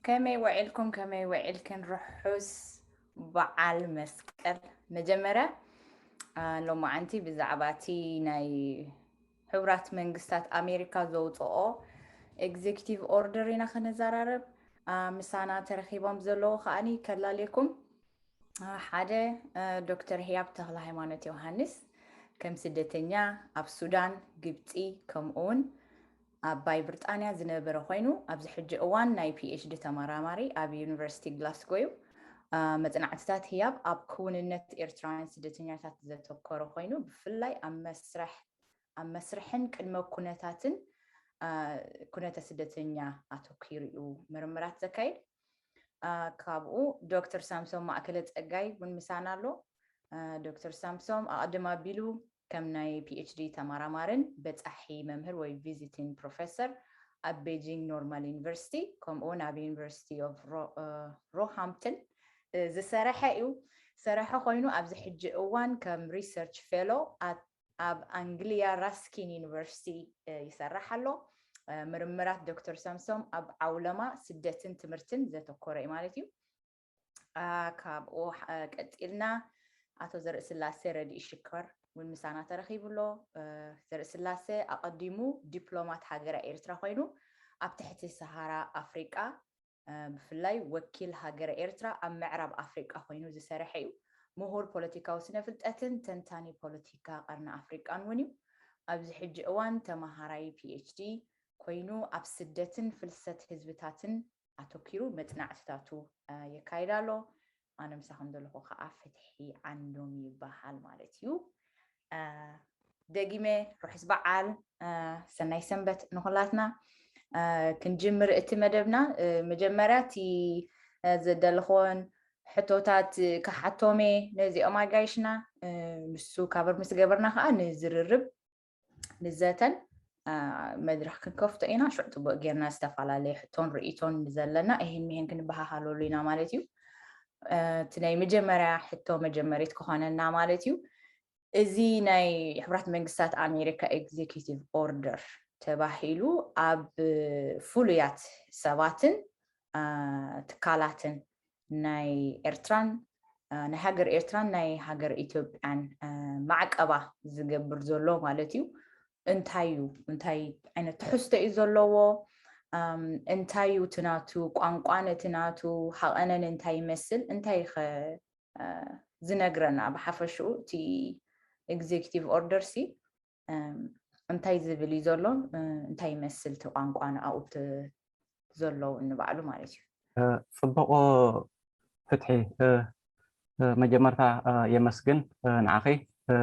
ከመይ ውዒልኩም? ከመይ ውዒልክን? ርሑስ በዓል መስቀል። መጀመርያ፣ አ፣ ሎማዓንቲ ብዛዕባ እቲ ናይ ሕቡራት መንግስታት ኣሜሪካ ዘውፅኦ ኤግዜኪቲቭ ኦርደር ኢና ክንዘራረብ። አ፣ ምሳና ተረኺቦም ዘለዉ ከዓኒ ከላልየኩም። አ፣ ሓደ፣ አ፣ ዶክተር ህያብ ተኽለ ሃይማኖት ዮሃንስ ከም ስደተኛ ኣብ ሱዳን፣ ግብፂ፣ ከምኡ እውን ኣባይ ብሪጣንያ ዝነበረ ኮይኑ፣ ኣብዚ ሕጂ እዋን ናይ ፒኤችዲ ተመራማሪ ኣብ ዩኒቨርሲቲ ግላስጎ እዩ። አ፣ መጽናዕትታት ህያብ ኣብ ክውንነት ኤርትራውያን ስደተኛታት ዘተኮረ ኮይኑ፣ ብፍላይ ኣብ መስርሕ፣ ኣብ መስርሕን ቅድመ ኩነታትን፣ አ፣ ኩነተ ስደተኛ ኣተኲሩ እዩ ምርምራት ዘካይድ። አ፣ ካብኡ ዶክተር ሳምሶም ማእከለ ጸጋይ እውን ምሳና ኣሎ። አ፣ ዶክተር ሳምሶም ኣቐድም ኣቢሉ ከም ናይ ፒኤችዲ ተመራማርን በጻሒ መምህር ወይ ቪዚቲንግ ፕሮፌሰር ኣብ ቤጂንግ ኖርማል ዩኒቨርሲቲ፣ ከምኡ እውን ኣብ ዩኒቨርሲቲ ኦፍ ሮ-፣ አ፣ ሮሃምፕተን፣ እ፣ ዝሰረሐ እዩ። ዝሰረሐ ኮይኑ ኣብዚ ሕጂ እዋን ከም ሪሰርች ፌሎ ኣት-፣ ኣብ ኣንግሊያ ራስኪን ዩኒቨርሲቲ፣ እ፣ ይሰርሕ ኣሎ። እ፣ ምርምራት ዶክተር ሳምሶም ኣብ ዓውለማ ስደትን ትምህርትን ዘተኮረ እዩ ማለት እዩ። አ፣ ካብኡ፣ አ፣ ቀጺልና ኣቶ ዘርእስላሴ ረድኢ ሽኮር እውን ምሳና ተረኺቡ ኣሎ። እ፣ ዘርእስላሴ ኣቐዲሙ ዲፕሎማት ሃገረ ኤርትራ ኮይኑ፣ ኣብ ትሕቲ ሰሃራ ኣፍሪቃ፣ እ፣ ብፍላይ ወኪል ሃገረ ኤርትራ ኣብ ምዕራብ ኣፍሪቃ ኮይኑ ዝሰርሐ እዩ። ምሁር ፖለቲካዊ ስነ ፍልጠትን ተንታኒ ፖለቲካ ቀርኒ ኣፍሪቃን እውን እዩ። ኣብዚ ሕጂ እዋን ተመሃራይ ፒኤችዲ ኮይኑ ኣብ ስደትን ፍልሰት ህዝብታትን ኣተኲሩ መጽናዕትታቱ፣ እ፣ የካይድ ኣሎ። ኣነ ምሳኹም ዘለኹ ከኣ ፍትሒ ዓንዶም ይበሃል ማለት እዩ። እ፣ ደጊመ ርሑስ በዓል፣ እ፣ ሰናይ ሰንበት ንኹላትና። እ፣ ክንጅምር እቲ መደብና፣ እ፣ መጀመርያ እቲ፣ እ፣ ዘደለኹዎን ሕቶታት ክሓቶም እየ ነዚኦም ኣጋይሽና። እ፣ ንሱ ካቨር ምስ ገበርና ከኣ ንዝርርብ ንዘተን፣ አ፣ መድረኽ ክንከፍቶ ኢና። ሽዑ ጽቡቕ ጌርና ዝተፈላለየ ሕቶን ርእይቶን ዘለና እሂን ምሂን ክንበሃሃለሉ ኢና ማለት እዩ። አ፣ እቲ ናይ መጀመርያ ሕቶ መጀመሪት ክኾነና ማለት እዩ። እዚ ናይ ሕቡራት መንግስታት ኣሜሪካ ኤግዜኪቲቭ ኦርደር ተባሂሉ ኣብ ፍሉያት ሰባትን፣ አ፣ ትካላትን ናይ ኤርትራን፣ አ፣ ናይ ሃገር ኤርትራን ናይ ሃገር ኢትዮጵያን፣ አ፣ ማዕቀባ ዝገብር ዘሎ ማለት እዩ። እንታይ እዩ? እንታይ ዓይነት ትሕዝቶ እዩ ዘለዎ? ኣም፣ እንታይ እዩ እቲ ናቱ ቋንቋን እቲ ናቱ ሃቐነን እንታይ ይመስል? እንታይ ኸ፣ አ፣ ዝነግረና ብሓፈሽኡ እቲ ኤግዜኪቲቭ ኦርደር ሲ፣ እም፣ እንታይ ዝብል እዩ ዘሎ? እ፣ እንታይ ይመስል እቲ ቋንቋ ንኣኡ እቲ ዘሎ ንባዕሉ ማለት እዩ? እ፣ ጽቡቕ ፍትሒ፣ እ፣ እ፣ መጀመርታ፣ እ፣ የመስግን፣ እ፣ ንዓኺ፣ እ፣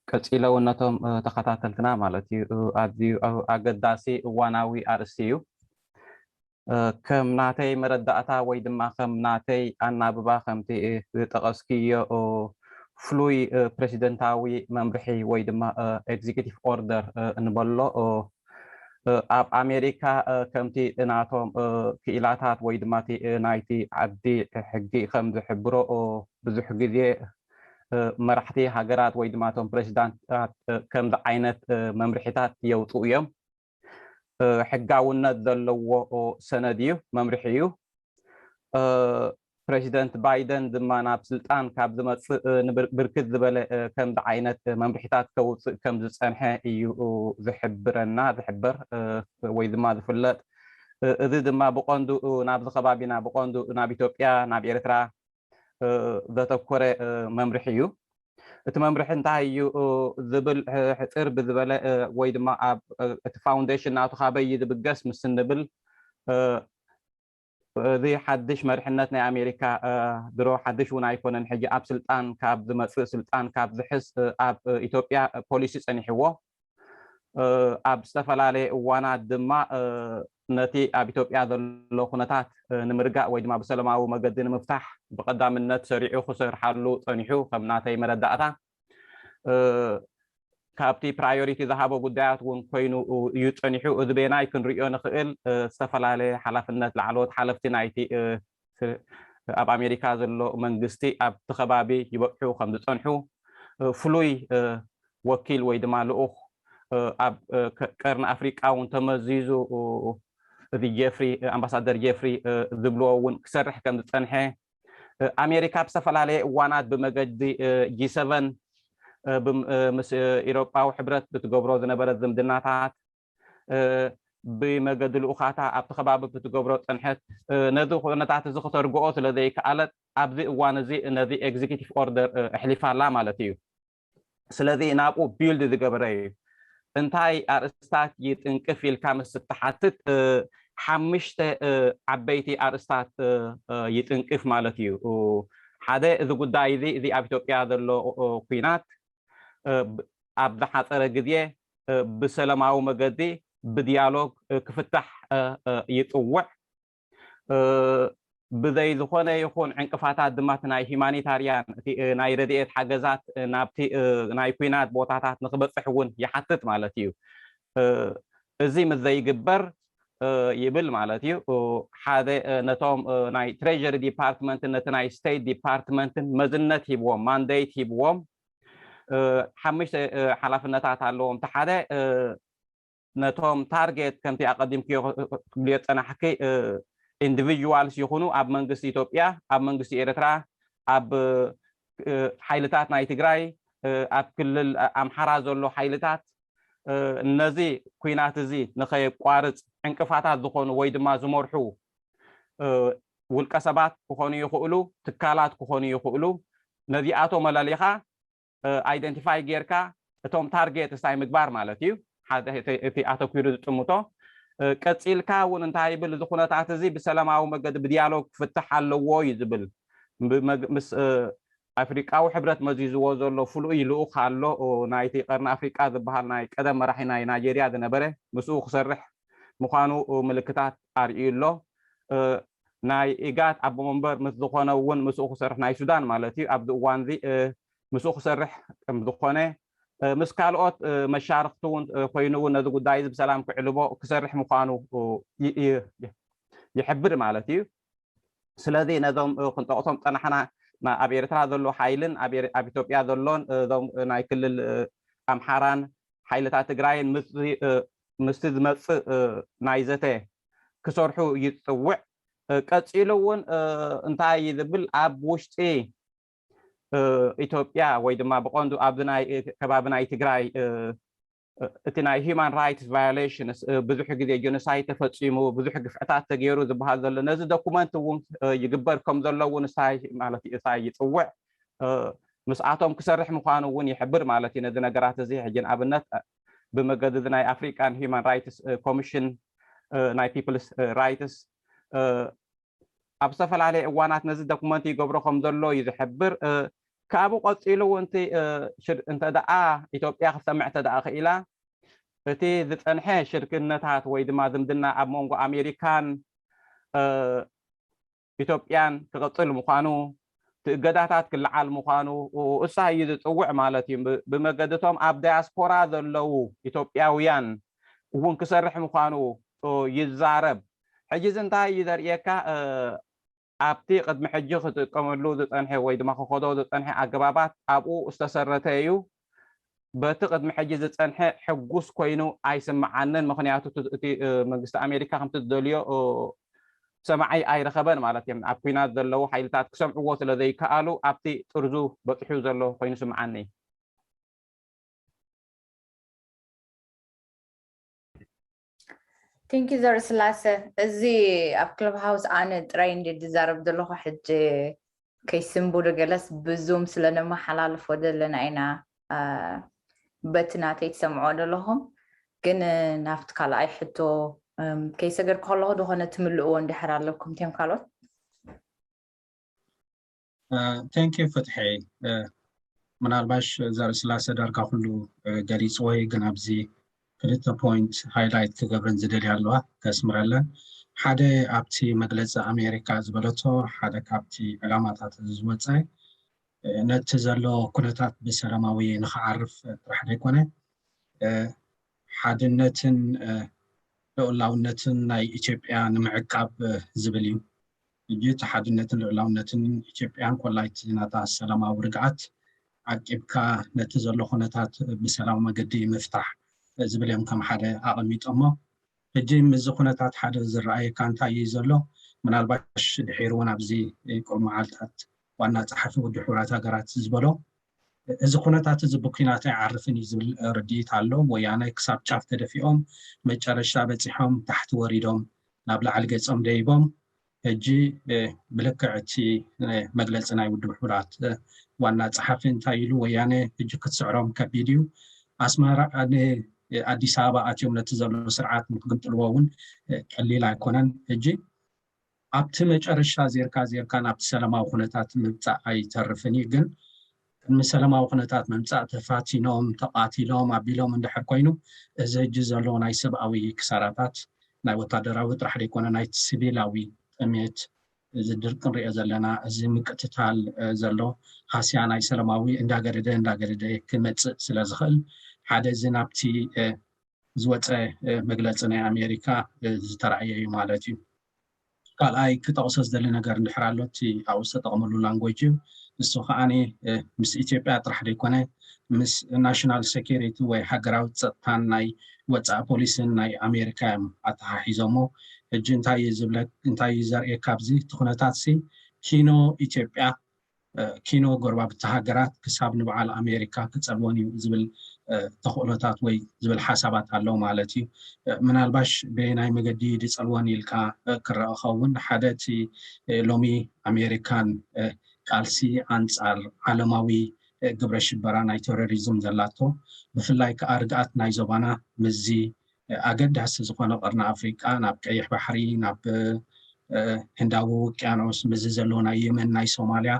ቀጺለ እውን ነቶም፣ እ፣ ተኸታተልትና ማለት እዩ። እ፣ ኣዝዩ፣ እ፣ ኣገዳሲ እዋናዊ ኣርእስቲ እዩ። እ፣ ከም ናተይ መረዳእታ ወይ ድማ ከም ናተይ ኣናብባ ከምቲ፣ እ፣ ዝጠቐስክዮ፣ እ፣ ፍሉይ፣ እ፣ ፕረሲደንታዊ መምርሒ ወይ ድማ፣ እ፣ ኤግዜኪቲቭ ኦርደር፣ እ፣ እንበሎ፣ እ፣ እ፣ ኣብ ኣሜሪካ፣ እ፣ ከምቲ ናቶም፣ እ፣ ክኢላታት ወይ ድማ እቲ፣ እ፣ ናይቲ ዓዲ ሕጊ ከም ዝሕብሮ፣ እ፣ ብዙሕ ግዜ፣ እ፣ መራሕቲ ሃገራት ወይ ድማ እቶም ፕረሲዳንትታት፣ እ፣ ከምዚ ዓይነት፣ እ፣ መምርሒታት የውፅኡ እዮም። እ፣ ሕጋውነት ዘለዎ፣ እ፣ ሰነድ እዩ፣ መምርሒ እዩ። እ፣ ፕረሲደንት ባይደን ድማ ናብ ስልጣን ካብ ዝመጽእ፣ እ፣ ንብር-፣ ብርክት ዝበለ፣ እ፣ ከምዚ ዓይነት፣ እ፣ መምርሒታት ከውጽእ ከም ዝጸንሐ እዩ፣ እ፣ ዝሕብረና፣ ዝሕበር፣ እ፣ ወይ ድማ ዝፍለጥ። እ፣ እዚ ድማ ብቐንዱ፣ እ፣ ናብዚ ከባቢና፣ ብቐንዱ ናብ ኢትዮጵያ፣ ናብ ኤርትራ፣ እ፣ ዘተኮረ፣ እ፣ መምርሒ እዩ። እቲ መምርሒ እንታይ እዩ፣ እ፣ ዝብል፣ እ፣ ሕጽር ብዝበለ፣ እ፣ ወይ ድማ ኣብ፣ እ፣ እቲ ፋውንዴሽን ናቱ ካበይ እዩ ዝብገስ ምስ እንብል፣ እ፣ እዚ ሓድሽ መሪሕነት ናይ ኣሜሪካ፣ እ፣ ድሮ ሓድሽ እውን ኣይኮነን፣ ሕጂ ኣብ ስልጣን ካብ ዝመጽእ፣ ስልጣን ካብ ዝሕዝ፣ እ፣ ኣብ፣ እ፣ ኢትዮጵያ ፖሊሲ ጸኒሕዎ። እ፣ ኣብ ዝተፈላለየ እዋናት ድማ፣ እ፣ ነቲ ኣብ ኢትዮጵያ ዘሎ ኩነታት፣ እ፣ ንምርጋእ ወይ ድማ ብሰላማዊ መገዲ ንምፍታሕ ብቐዳምነት ሰሪዑ ክሰርሓሉ ጸኒሑ፣ ከም ናተይ መረዳእታ። እ፣ ካብቲ ፕራዮሪቲ ዝሃቦ ጉዳያት እውን ኮይኑ እዩ ጸኒሑ። እዚ በየናይ ክንርእዮ ንኽእል? እ፣ ዝተፈላለየ ሓላፍነት፣ ላዕለዎት ሓለፍቲ ናይቲ፣ እ፣ ስ-፣ ኣብ ኣሜሪካ ዘሎ መንግስቲ ኣብቲ ከባቢ ይበጽሑ ከም ዝጸንሑ፣ እ፣ ፍሉይ፣ እ፣ ወኪል ወይ ድማ ልኡኽ፣ እ፣ ኣብ፣ እ፣ ከ-፣ ቀርኒ ኣፍሪቃ እውን ተመዚዙ፣ እ፣ እዚ ጀፍሪ ኣምባሳደር ጀፍሪ ዝብልዎ እውን ክሰርሕ ከም ዝፀንሐ ኣሜሪካ ብዝተፈላለየ እዋናት ብመገዲ ጂ ሰቨን ምስ ኢሮጳዊ ሕብረት ብትገብሮ ዝነበረ ዝምድናታት ብመገዲ ልኡኻታ ኣብቲ ከባቢ ብትገብሮ ፀንሐት ነዚ ኩነታት እዚ ክተርግኦ ስለ ዘይከኣለት ኣብዚ እዋን እዚ ነዚ ኤግዚኪቲቭ ኦርደር ኣሕሊፋ ኣላ ማለት እዩ። ስለዚ ናብኡ ቢልድ ዝገበረ እዩ። እንታይ ኣርእስታት ይጥንቅፍ ኢልካ ምስ እትሓትት ሓምሽተ ዓበይቲ ኣርእስታት ይጥንቅፍ ማለት እዩ። ሓደ እዚ ጉዳይ እዚ እዚ ኣብ ኢትዮጵያ ዘሎ ኩናት ኣብ ዝሓፀረ ግዜ ብሰላማዊ መገዲ ብዲያሎግ ክፍታሕ ይፅውዕ። ብዘይ ዝኾነ ይኹን ዕንቅፋታት ድማ እቲ ናይ ሂማኒታርያን ናይ ረድኤት ሓገዛት ናብቲ ናይ ኩናት ቦታታት ንክበፅሕ እውን ይሓትት ማለት እዩ። እዚ ምስ ዘይግበር ይብል ማለት እዩ። ሓደ ነቶም ናይ ትሬሪ ዲፓርትመንትን ነቲ ናይ ስቴት ዲፓርትመንትን መዝነት ሂብዎም፣ ማንዴት ሂብዎም፣ ሓሙሽተ ሓላፍነታት ኣለዎም። እቲ ሓደ ነቶም ታርጌት ከምቲ ኣቀዲምክዮ ክትብልዮ ዝፀናሕኪ ኢንዲቪጁዋልስ ይኹኑ ኣብ መንግስቲ ኢትዮጵያ፣ ኣብ መንግስቲ ኤርትራ፣ ኣብ ሓይልታት ናይ ትግራይ፣ ኣብ ክልል ኣምሓራ ዘሎ ሓይልታት ነዚ ኩናት እዚ ንኸየቋርፅ ዕንቅፋታት ዝኾኑ ወይ ድማ ዝመርሑ ውልቀ ሰባት ክኾኑ ይኽእሉ፣ ትካላት ክኾኑ ይኽእሉ። ነዚኣቶም ኣለሊኻ ኣይደንቲፋይ ጌርካ እቶም ታርጌት እንታይ ምግባር ማለት እዩ። እቲ ኣተኪሩ ዝጥምቶ ቀፂልካ እውን እንታይ ይብል፣ እዚ ኩነታት እዚ ብሰላማዊ መገዲ ብዲያሎግ ክፍትሕ ኣለዎ እዩ ዝብል። ምስ ኣፍሪቃዊ ሕብረት መዚዝዎ ዘሎ ፍሉይ ልኡኽ ኣሎ፣ ናይቲ ቀርኒ ኣፍሪቃ ዝበሃል ናይ ቀደም መራሒ ናይ ናይጄርያ ዝነበረ፣ ምስኡ ክሰርሕ ምዃኑ ምልክታት ኣርእዩ ኣሎ። ናይ ኢጋድ ኣቦ መንበር ምስ ዝኾነ እውን ምስኡ ክሰርሕ፣ ናይ ሱዳን ማለት እዩ፣ ኣብዚ እዋን እዚ ምስኡ ክሰርሕ ከም ዝኾነ ምስ ካልኦት መሻርክቲ እውን ኮይኑ እውን ነዚ ጉዳይ እዚ ብሰላም ክዕልቦ ክሰርሕ ምዃኑ ይሕብር ማለት እዩ። ስለዚ ነዞም ክንጠቕሶም ፀናሕና ኣብ ኤርትራ ዘሎ ሓይልን ኣብ ኢትዮጵያ ዘሎን እዞም ናይ ክልል ኣምሓራን ሓይልታት ትግራይን ምስቲ ዝመፅእ ናይ ዘተ ክሰርሑ ይፅውዕ። ቀፂሉ እውን እንታይ እዩ ዝብል፣ ኣብ ውሽጢ ኢትዮጵያ ወይ ድማ ብቐንዱ ኣብዚ ናይ ከባቢ ናይ ትግራይ እቲ ናይ ሂማን ራይትስ ቫዮሌሽንስ ብዙሕ ግዜ ጀኖሳይድ ተፈፂሙ፣ ብዙሕ ግፍዕታት ተገይሩ ዝበሃል ዘሎ ነዚ ዶኩመንት እውን ይግበር ከም ዘሎ እውን እሳይ ማለት እዩ እሳይ ይፅውዕ ምስኣቶም ክሰርሕ ምዃኑ እውን ይሕብር ማለት እዩ። ነዚ ነገራት እዚ ሕጂ ንኣብነት ብመገዲ ናይ ኣፍሪካን ሂማን ራይትስ ኮሚሽን ናይ ፒፕልስ ራይትስ ኣብ ዝተፈላለየ እዋናት ነዚ ዶኩመንት ይገብሮ ከም ዘሎ እዩ ዝሕብር። ካብኡ ቀፂሉ እውን እንተ ደኣ ኢትዮጵያ ክሰምዕ እንተ ደኣ ክኢላ እቲ ዝፀንሐ ሽርክነታት ወይ ድማ ዝምድና ኣብ መንጎ ኣሜሪካን ኢትዮጵያን ክቕፅል ምዃኑ፣ እቲ እገዳታት ክለዓል ምዃኑ እሳ እዩ ዝፅውዕ ማለት እዩ። ብመገድቶም ኣብ ዳያስፖራ ዘለዉ ኢትዮጵያውያን እውን ክሰርሕ ምዃኑ ይዛረብ። ሕጂ እዚ እንታይ እዩ ዘርእየካ? ኣብቲ ቅድሚ ሕጂ ክጥቀመሉ ዝፀንሐ ወይ ድማ ክኸዶ ዝፀንሐ ኣገባባት ኣብኡ ዝተሰረተ እዩ። በቲ ቅድሚ ሕጂ ዝፀንሐ ሕጉስ ኮይኑ ኣይስምዓንን። ምኽንያቱ እቲ መንግስቲ ኣሜሪካ ከምቲ ዝደልዮ ሰማዒ ኣይረኸበን ማለት እዮም። ኣብ ኩናት ዘለዉ ሓይልታት ክሰምዕዎ ስለ ዘይከኣሉ ኣብቲ ጥርዙ በፂሑ ዘሎ ኮይኑ ስምዓኒ። ቴንኪ ዘርእስላሰ። እዚ ኣብ ክለብ ሃውስ ኣነ ጥራይ እንዲ ዝዛረብ ዘለኹ ሕጂ ከይስንቡዱ ገለስ ብዙም ስለ ነመሓላልፎ ዘለና ኢና። በቲ ናተይ ትሰምዕዎ ዘለኹም ግን ናብቲ ካልኣይ ሕቶ ከይሰገድኩ ከለኹ ዝኾነ ትምልእዎ እንድሕር ኣለኩም ቴም ካልኦት ቴንኪ ፍትሐይ። ምናልባሽ ዘርእስላሰ ዳርጋ ኩሉ ገሊፅዎ እዩ፣ ግን ኣብዚ ክልተ ፖይንት ሃይላይት ክገብረን ዝደልያ ኣለዋ ከስምረለን። ሓደ ኣብቲ መግለፂ ኣሜሪካ ዝበለቶ ሓደ ካብቲ ዕላማታት እዚ ዝወፀ ነቲ ዘሎ ኩነታት ብሰላማዊ ንክዓርፍ ጥራሕ ዘይኮነ ሓድነትን ልኡላውነትን ናይ ኢትዮጵያ ንምዕቃብ ዝብል እዩ። ሕጂ እቲ ሓድነትን ልኡላውነትን ኢትዮጵያን ኮላይቲ ናታ ሰላማዊ ርግኣት ዓቂብካ ነቲ ዘሎ ኩነታት ብሰላም መገዲ ምፍታሕ ዝብል እዮም ከም ሓደ ኣቐሚጦሞ። ሕጂ ምስዚ ኩነታት ሓደ ዝረኣየካ እንታይ እዩ ዘሎ? ምናልባሽ ድሒሩ እውን ኣብዚ ቅሩብ መዓልታት ዋና ጸሓፊ ውድብ ሕቡራት ሃገራት ዝበሎ፣ እዚ ኩነታት እዚ ብኲናት ኣይዓርፍን እዩ ዝብል ርድኢት ኣሎ። ወያነ ክሳብ ጫፍ ተደፊኦም መጨረሻ በጺሖም ታሕቲ ወሪዶም ናብ ላዕሊ ገጾም ደይቦም ሕጂ ብልክዕ እቲ መግለፂ ናይ ውድብ ሕቡራት ዋና ፀሓፊ እንታይ ኢሉ፣ ወያነ ሕጂ ክትስዕሮም ከቢድ እዩ። ኣስመራ ኣዲስ ኣበባ ኣትዮም ነቲ ዘሎ ስርዓት ንክግምጥልዎ እውን ቀሊል ኣይኮነን። ሕጂ ኣብቲ መጨረሻ ዜርካ ዜርካ ናብቲ ሰላማዊ ኩነታት ምብፃእ ኣይተርፍን እዩ። ግን ቅድሚ ሰላማዊ ኩነታት ምምፃእ ተፋቲኖም፣ ተቓቲሎም፣ ኣቢሎም እንድሕር ኮይኑ፣ እዚ ሕጂ ዘሎ ናይ ሰብኣዊ ክሳራታት ናይ ወታደራዊ ጥራሕ ዘይኮነ ናይቲ ሲቪላዊ ጥሜት፣ እዚ ድርቂ ንሪኦ ዘለና፣ እዚ ምቅትታል ዘሎ ሃስያ ናይ ሰላማዊ እንዳገደደ እንዳገደደ ክመፅእ ስለ ዝኽእል ሓደ እዚ ናብቲ ዝወፀ መግለፂ ናይ ኣሜሪካ ዝተረኣየ እዩ ማለት እዩ። ካልኣይ ክጠቕሶ ዝደሊ ነገር እንድሕር ኣሎ እቲ ኣብኡ ዝተጠቕመሉ ላንጎጅ እዩ። ንሱ ከዓኒ ምስ ኢትዮጵያ ጥራሕ ዘይኮነ ምስ ናሽናል ሴኪሪቲ ወይ ሃገራዊ ፀጥታን ናይ ወፃኢ ፖሊሲን ናይ ኣሜሪካ እዮም ኣተሓሒዞሞ። ሕጂ እንታይ እዩ ዝብለ እንታይ እዩ ዘርእየካ ኣብዚ እቲ ኩነታት ሲ ኪኖ ኢትዮጵያ ኪኖ ጎረባብቲ ሃገራት ክሳብ ንበዓል ኣሜሪካ ክፀልወን እዩ ዝብል ተኽእሎታት ወይ ዝብል ሓሳባት ኣሎ ማለት እዩ። ምናልባሽ በየናይ መገዲ ድፀልወን ኢልካ ክረአ ኸውን ሓደ እቲ ሎሚ ኣሜሪካን ቃልሲ ኣንፃር ዓለማዊ ግብረ ሽበራ ናይ ቴሮሪዝም ዘላቶ ብፍላይ ከዓ ርግኣት ናይ ዞባና ምስዚ ኣገዳሲ ዝኾነ ቀርኒ ኣፍሪቃ ናብ ቀይሕ ባሕሪ ናብ ህንዳዊ ውቅያኖስ ምስዚ ዘሎ ናይ የመን ናይ ሶማልያ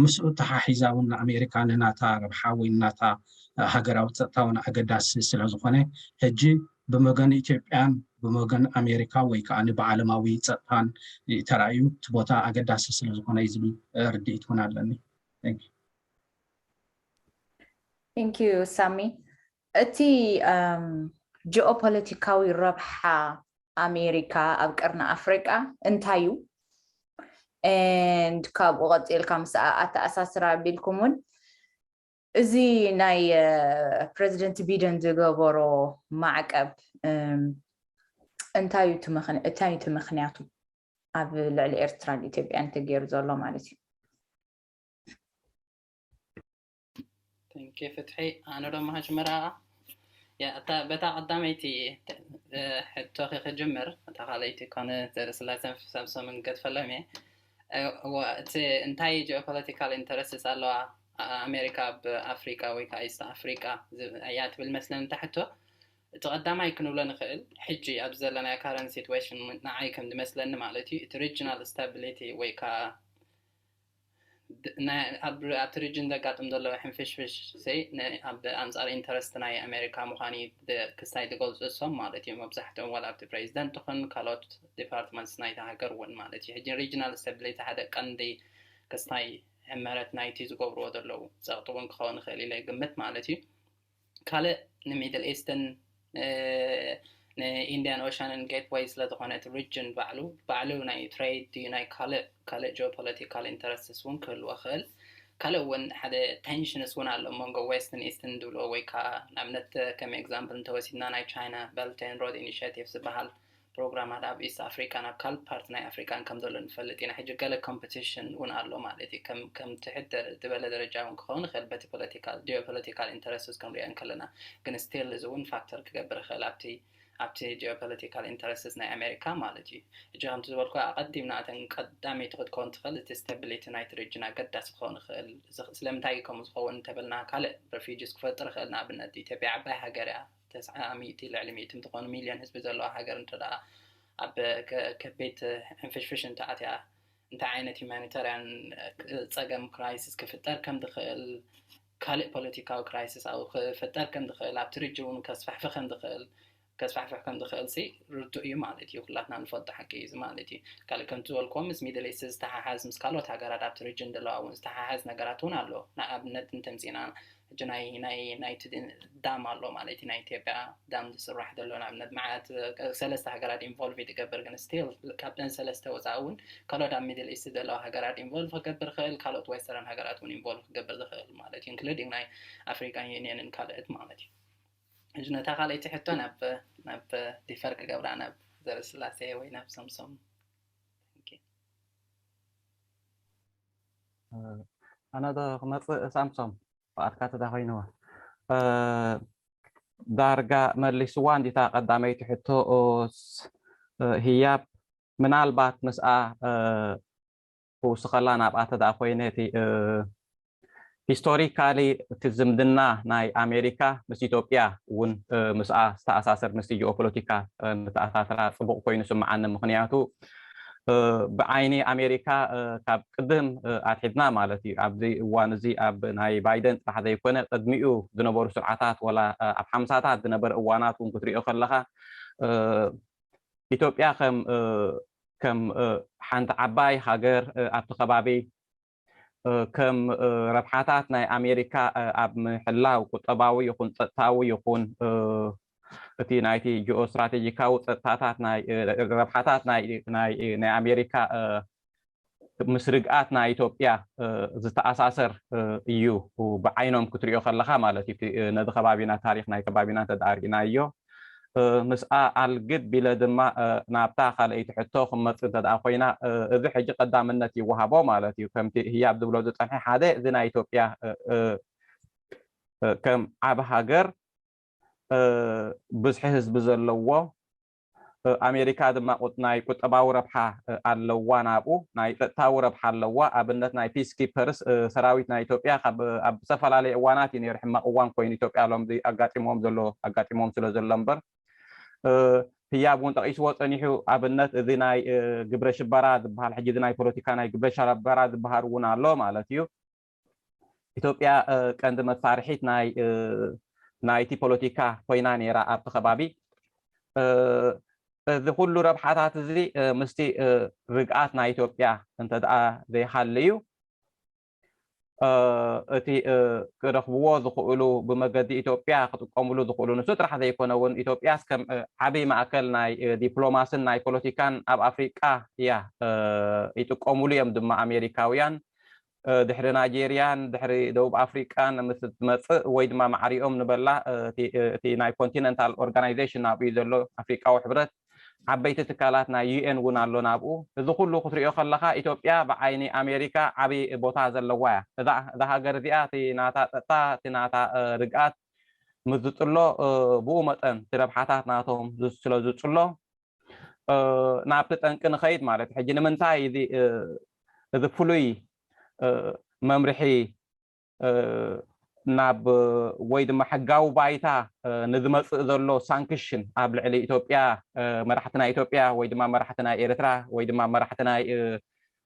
ምስኡ ተሓሒዛ እውን ንኣሜሪካ ንናታ ረብሓ ወይ ንናታ ሃገራዊ ፀጥታ እውን ኣገዳሲ ስለ ዝኾነ ሕጂ ብመገን ኢትዮጵያን ብመገን ኣሜሪካ ወይ ከዓ ብዓለማዊ ፀጥታን ተራእዩ እቲ ቦታ ኣገዳሲ ስለ ዝኾነ እዩ ዝብል ርድኢት እውን ኣለኒ። Thank you ሳሚ። እቲ ጂኦፖለቲካዊ ረብሓ ኣሜሪካ ኣብ ቀርኒ ኣፍሪቃ እንታይ እዩ? And ካብኡ ቀፂልካ ምስ ኣተኣሳስራ ኣቢልኩም እውን እዚ ናይ ፕሬዚደንት ቢደን ዝገበሮ ማዕቀብ እንታይ እዩ እቲ ምኽንያቱ ኣብ ልዕሊ ኤርትራን ኢትዮጵያን ተገይሩ ዘሎ ማለት እዩ? Thank you ፍትሒ። ኣነ ዶ መሃጅ መርኣ ያ እታ በታ ቀዳመይቲ ሕቶኺ ክጅምር እታ ካልኣይቲ ኮነ ዘርእስላሰን ሳምሶምን ገድፈሎም እየ። እቲ እንታይ ጂኦፖለቲካል ኢንተረስትስ ኣለዋ ኣሜሪካ ኣብ ኣፍሪቃ ወይ ከዓ ኢስት ኣፍሪቃ እያ ትብል መስለን እታ ሕቶ። እቲ ቀዳማይ ክንብሎ ንኽእል ሕጂ ኣብዚ ዘለናዮ ካረንት ሲትዌሽን ንዓይ ከም ዝመስለኒ ማለት እዩ እቲ ሪጅናል ስታቢሊቲ ወይ ከዓ ኣብቲ ሪጅን ዘጋጥም ዘሎ ሕንፍሽፍሽ ኣብ ኣንፃር ኢንተረስት ናይ ኣሜሪካ ምዃኑ ክስታይ ዝገልፁ እሶም ማለት እዩ። መብዛሕትኦም ዋላ ኣብቲ ፕሬዚደንት ይኹን ካልኦት ዲፓርትመንትስ ናይታ ሃገር እውን ማለት እዩ። ሕጂ ሪጅናል ስታቢሊቲ ሓደ ቀንዲ ክስታይ ሕመረት ናይቲ ዝገብርዎ ዘለዉ ፀቕጢ እውን ክኸውን ይኽእል ኢለ ይግምት ማለት እዩ። ካልእ ንሚድል ኢስትን ንኢንዲያን ኦሻንን ጌትወይ ስለዝኾነ እቲ ሪጅን ባዕሉ ባዕሉ ናይ ትሬድ ድዩ ናይ ካልእ ካልእ ጂኦፖለቲካል ኢንተረስትስ እውን ክህልዎ ይኽእል። ካልእ እውን ሓደ ቴንሽንስ እውን ኣሎ መንጎ ዌስትን ኢስትን ዝብልዎ ወይ ከዓ ንኣብነት ከም ኤግዛምፕል እንተወሲድና ናይ ቻይና በልት ኤንድ ሮድ ኢኒሽቲቭ ዝበሃል ፕሮግራማት ኣብ ኢስት ኣፍሪካን ኣብ ካልእ ፓርቲ ናይ ኣፍሪካን ከም ዘሎ ንፈልጥ ኢና። ሕጂ ገለ ኮምፒቲሽን እውን ኣሎ ማለት እዩ። ከም ከም ትሕት ዝበለ ደረጃ እውን ክኸውን ይኽእል በቲ ፖለቲካል ጂኦፖለቲካል ኢንተረስትስ ክንሪኦ እንከለና ግን ስቲል እዚ እውን ፋክተር ክገብር ይኽእል ኣብቲ ኣብቲ ጂኦፖለቲካል ኢንተረስትስ ናይ ኣሜሪካ ማለት እዩ። ሕጂ ከምቲ ዝበልኩ ኣቐዲምና እተን ቀዳመይቲ ክትከውን ትኽእል እቲ ስታቢሊቲ ናይቲ ሪጅን ኣገዳሲ ክኸውን ይኽእል። ስለምንታይ ከምኡ ዝኸውን እንተበልና ካልእ ሬፊጂስ ክፈጥር ይኽእል። ንኣብነት ኢትዮጵያ ዓባይ ሃገር እያ። ተስዓ ሚእቲ ልዕሊ ሚእቲ እንትኾኑ ሚልዮን ህዝቢ ዘለዋ ሃገር እንተ ደኣ ኣብ ከቢድ ሕንፍሽፍሽ እንተኣትያ እንታይ ዓይነት ሂማኒታርያን ፀገም ክራይሲስ ክፍጠር ከም ዝኽእል ካልእ ፖለቲካዊ ክራይሲስ ኣብኡ ክፍጠር ከም ዝኽእል ኣብቲ ሪጅን እውን ከስፋሕፍ ከም ዝኽእል ከስፋሕፍሕ ከም ዝኽእል ሲ ርዱእ እዩ ማለት እዩ። ኩላትና ንፈልጦ ሓቂ እዩ እዚ ማለት እዩ። ካልእ ከምቲ ዝበልክዎ ምስ ሚድል ኢስት ዝተሓሓዝ ምስ ካልኦት ሃገራት ኣብቲ ሪጅን ዘለዋ እውን ዝተሓሓዝ ነገራት እውን ኣሎ። ንኣብነት እንተምፂና ሕጂ ናይ ናይ ናይቲ ዳም ኣሎ ማለት እዩ። ናይ ኢትዮጵያ ዳም ዝስራሕ ዘሎ ንኣብነት መዓት ሰለስተ ሃገራት ኢንቮልቭ ትገብር ግን ስቲል ካብተን ሰለስተ ወፃኢ እውን ካልኦት ኣብ ሚድል ኢስት ዘለዋ ሃገራት ኢንቮልቭ ክገብር ይኽእል ካልኦት ዌስተርን ሃገራት እውን ኢንቮልቭ ክገብር ዝኽእል ማለት እዩ። ኢንክሉዲንግ ናይ ኣፍሪካን ዩኒየንን ካልኦት ማለት እዩ። ሕጂ ነታ ካልኣይቲ ሕቶ ናብ ናብ ዲፈር ክገብራ ናብ ዘርእስላሴ ወይ ናብ ሰምሶም። Thank you። ኣነ ዶ ክመፅእ? ሳምሶም፣ ፍቓድካ ተዳ ኮይንዋ። ዳርጋ መሊስዋ እንዲታ ቀዳመይቲ ሕቶ። ህያብ ምናልባት ምስኣ ክውስኸላ ናብኣ ተደኣ ኮይነ፣ እቲ ሂስቶሪካሊ እቲ ዝምድና ናይ ኣሜሪካ ምስ ኢትዮጵያ እውን ምስኣ ዝተኣሳሰር፣ ምስቲ ጂኦፖለቲካ ምትኣሳስራ ፅቡቕ ኮይኑ ስምዓኒ። ምክንያቱ ብዓይኒ ኣሜሪካ ካብ ቅድም ኣትሒድና ማለት እዩ፣ ኣብዚ እዋን እዚ ኣብ ናይ ባይደን ጥራሕ ዘይኮነ ቅድሚኡ ዝነበሩ ስርዓታት፣ ወላ ኣብ ሓምሳታት ዝነበረ እዋናት እውን ክትሪኦ ከለኻ ኢትዮጵያ ከም ከም ሓንቲ ዓባይ ሃገር ኣብቲ ከባቢ ከም ረብሓታት ናይ ኣሜሪካ ኣብ ምሕላው፣ ቁጠባዊ ይኹን ጸጥታዊ ይኹን እቲ ናይቲ ጂኦ ስትራቴጂካዊ ጸጥታታት ናይ ረብሓታት ናይ ኣሜሪካ ምስ ርግኣት ናይ ኢትዮጵያ ዝተኣሳሰር እዩ፣ ብዓይኖም ክትሪኦ ከለኻ ማለት እዩ። ነዚ ከባቢና፣ ታሪኽ ናይ ከባቢና እንተደኣ ርኢናዮ፣ ምስኣ ኣልግብ ቢለ ድማ ናብታ ካልኣይቲ ሕቶ ክመጽእ እንተደኣ ኮይና፣ እዚ ሕጂ ቀዳምነት ይወሃቦ ማለት እዩ። ከምቲ ህያብ ዝብሎ ዝጸንሐ፣ ሓደ፣ እዚ ናይ ኢትዮጵያ ከም ዓቢ ሃገር ብዝሒ ህዝቢ ዘለዎ፣ ኣሜሪካ ድማ ናይ ቁጠባዊ ረብሓ ኣለዋ ናብኡ፣ ናይ ጸጥታዊ ረብሓ ኣለዋ። ኣብነት ናይ ፒስ ኪፐርስ ሰራዊት ናይ ኢትዮጵያ ኣብ ዝተፈላለዩ እዋናት እዩ ነይሩ። ሕማቕ እዋን ኮይኑ ኢትዮጵያ ሎም ኣጋጢሞም ዘሎ ኣጋጢሞም ስለ ዘሎ እምበር፣ ህያብ እውን ጠቒስዎ ጸኒሑ። ኣብነት እዚ ናይ ግብረ ሽበራ ዝበሃል፣ ሕጂ እዚ ናይ ፖለቲካ ናይ ግብረ ሽበራ ዝበሃል እውን ኣሎ ማለት እዩ። ኢትዮጵያ ቀንዲ መሳርሒት ናይ ናይቲ ፖለቲካ ኮይና ነይራ ኣብቲ ከባቢ። እዚ ኩሉ ረብሓታት እዚ ምስቲ ርግኣት ናይ ኢትዮጵያ እንተ ደኣ ዘይሃልዩ፣ እቲ ክረኽብዎ ዝኽእሉ፣ ብመገዲ ኢትዮጵያ ክጥቀምሉ ዝኽእሉ፣ ንሱ ጥራሕ ዘይኮነ እውን፣ ኢትዮጵያስ ከም ዓብይ ማእከል ናይ ዲፕሎማስን ናይ ፖለቲካን ኣብ ኣፍሪቃ እያ። ይጥቀምሉ እዮም ድማ ኣሜሪካውያን። ድሕሪ ናይጄርያን ድሕሪ ደቡብ ኣፍሪቃን ምስ ትመፅእ፣ ወይ ድማ ማዕሪኦም ንበላ፣ እቲ ናይ ኮንቲነንታል ኦርጋናይዜሽን ናብኡ እዩ ዘሎ፣ ኣፍሪቃዊ ሕብረት፣ ዓበይቲ ትካላት ናይ ዩ ኤን እውን ኣሎ ናብኡ። እዚ ኩሉ ክትሪኦ ከለኻ፣ ኢትዮጵያ ብዓይኒ ኣሜሪካ ዓብዪ ቦታ ዘለዋ እያ። እዛ ሃገር እዚኣ፣ እቲ ናታ ጸጥታ፣ እቲ ናታ ርግኣት ምስ ዝጽሎ፣ ብኡ መጠን እቲ ረብሓታት ናቶም ስለ ዝጽሎ፣ ናብቲ ጠንቂ ንኸይድ ማለት እዩ። ሕጂ ንምንታይ እዚ ፍሉይ መምርሒ ናብ፣ ወይ ድማ ሕጋዊ ባይታ ንዝመፅእ ዘሎ ሳንክሽን ኣብ ልዕሊ ኢትዮጵያ፣ መራሕቲ ናይ ኢትዮጵያ ወይ ድማ መራሕቲ ናይ ኤርትራ ወይ ድማ መራሕቲ ናይ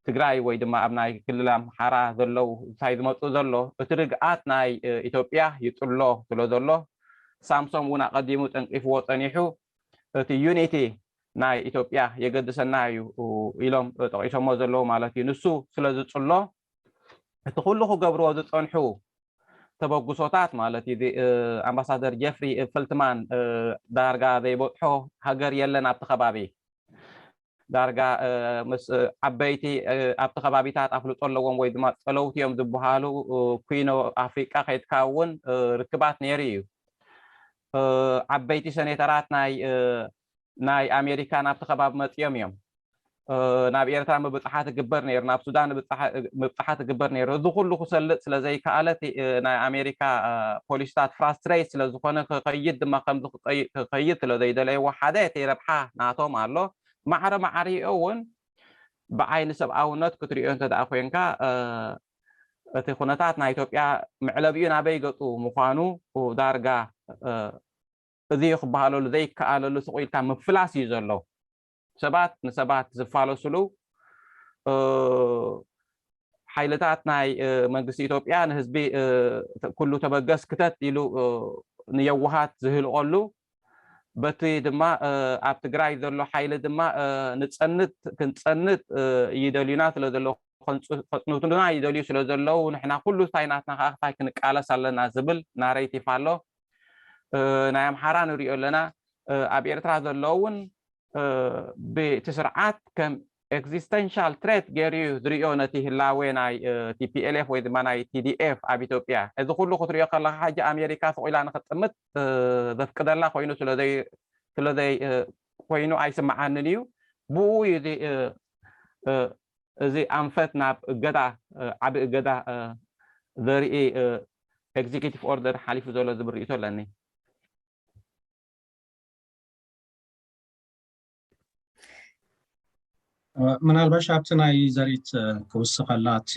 ትግራይ ወይ ድማ ኣብ ናይ ክልል ኣምሓራ ዘለዉ እንታይ ዝመፅእ ዘሎ፣ እቲ ርግኣት ናይ ኢትዮጵያ ይፅሎ ስለ ዘሎ፣ ሳምሶም እውን ኣቐዲሙ ጠንቂፍዎ ፀኒሑ፣ እቲ ዩኒቲ ናይ ኢትዮጵያ የገድሰና እዩ ኢሎም ጠቂሶሞ ዘለዉ ማለት እዩ። ንሱ ስለ ዝፅሎ፣ እቲ ኩሉ ክገብርዎ ዝፀንሑ ተበግሶታት ማለት እዩ። ኣምባሳደር ጀፍሪ ፈልትማን ዳርጋ ዘይበፅሖ ሃገር የለን ኣብቲ ከባቢ። ዳርጋ ምስ ዓበይቲ ኣብቲ ከባቢታት ኣፍልጦ ኣለዎም ወይ ድማ ፀለውቲ እዮም ዝበሃሉ ኩኖ ኣፍሪቃ ከይድካ እውን ርክባት ነይሩ እዩ። ዓበይቲ ሰኔተራት ናይ ናይ ኣሜሪካ ናብቲ ከባቢ መፂኦም እዮም። ናብ ኤርትራ ምብፅሓት ይግበር ነይሩ፣ ናብ ሱዳን ምብፅሓት ይግበር ነይሩ። እዚ ኩሉ ክሰልጥ ስለ ዘይከኣለ፣ ናይ ኣሜሪካ ፖሊሲታት ፍራስትሬት ስለ ዝኾነ፣ ክኸይድ ድማ ከምዚ ክኸይድ ስለ ዘይደለይዎ፣ ሓደ እቲ ረብሓ ናቶም ኣሎ። ማዕረ ማዕሪኡ እውን ብዓይኒ ሰብኣውነት ክትሪኦ እንተ ደኣ ኮይንካ፣ እቲ ኩነታት ናይ ኢትዮጵያ መዕለቢኡ ናበይ ገፁ ምዃኑ ዳርጋ እዚ እዩ ክበሃለሉ ዘይከኣለሉ ስቕ ኢልካ ምፍላስ እዩ ዘሎ። ሰባት ንሰባት ዝፋለሱሉ፣ ሓይልታት ናይ መንግስቲ ኢትዮጵያ ንህዝቢ ኩሉ ተበገስ ክተት ኢሉ ንየዋሃት ዝህልቐሉ፣ በቲ ድማ ኣብ ትግራይ ዘሎ ሓይሊ ድማ ንፀንት ክንፀንት ይደልዩና ስለ ዘሎ፣ ከፅንቱና ይደልዩ ስለ ዘለዉ፣ ንሕና ኩሉ እንታይ ናትና ከዓ ክታይ ክንቃለስ ኣለና ዝብል ናሬቲቭ ኣሎ። ናይ ኣምሓራ ንሪኦ ኣለና። ኣብ ኤርትራ ዘሎ እውን ብቲ ስርዓት ከም existential threat ገይሩ እዩ ዝሪኦ ነቲ ህላዌ ናይ ቲፒኤልኤፍ ወይ ድማ ናይ ቲዲኤፍ ኣብ ኢትዮጵያ። እዚ ኩሉ ክትሪኦ ከለካ ሕጂ ኣሜሪካ ስቕ ኢላ ንክጥምት ዘፍቅደላ ኮይኑ ስለዘይ ስለዘይ ኮይኑ ኣይስምዓንን እዩ። ብኡ እዩ እዚ እዚ ኣንፈት ናብ እገዳ ዓቢ እገዳ ዘርኢ ኤግዚኪቲቭ ኦርደር ሓሊፉ ዘሎ ዝብል ርእይቶ ኣለኒ። ምናልባሽ ኣብቲ ናይ ዘሪት ክውስኸላ እቲ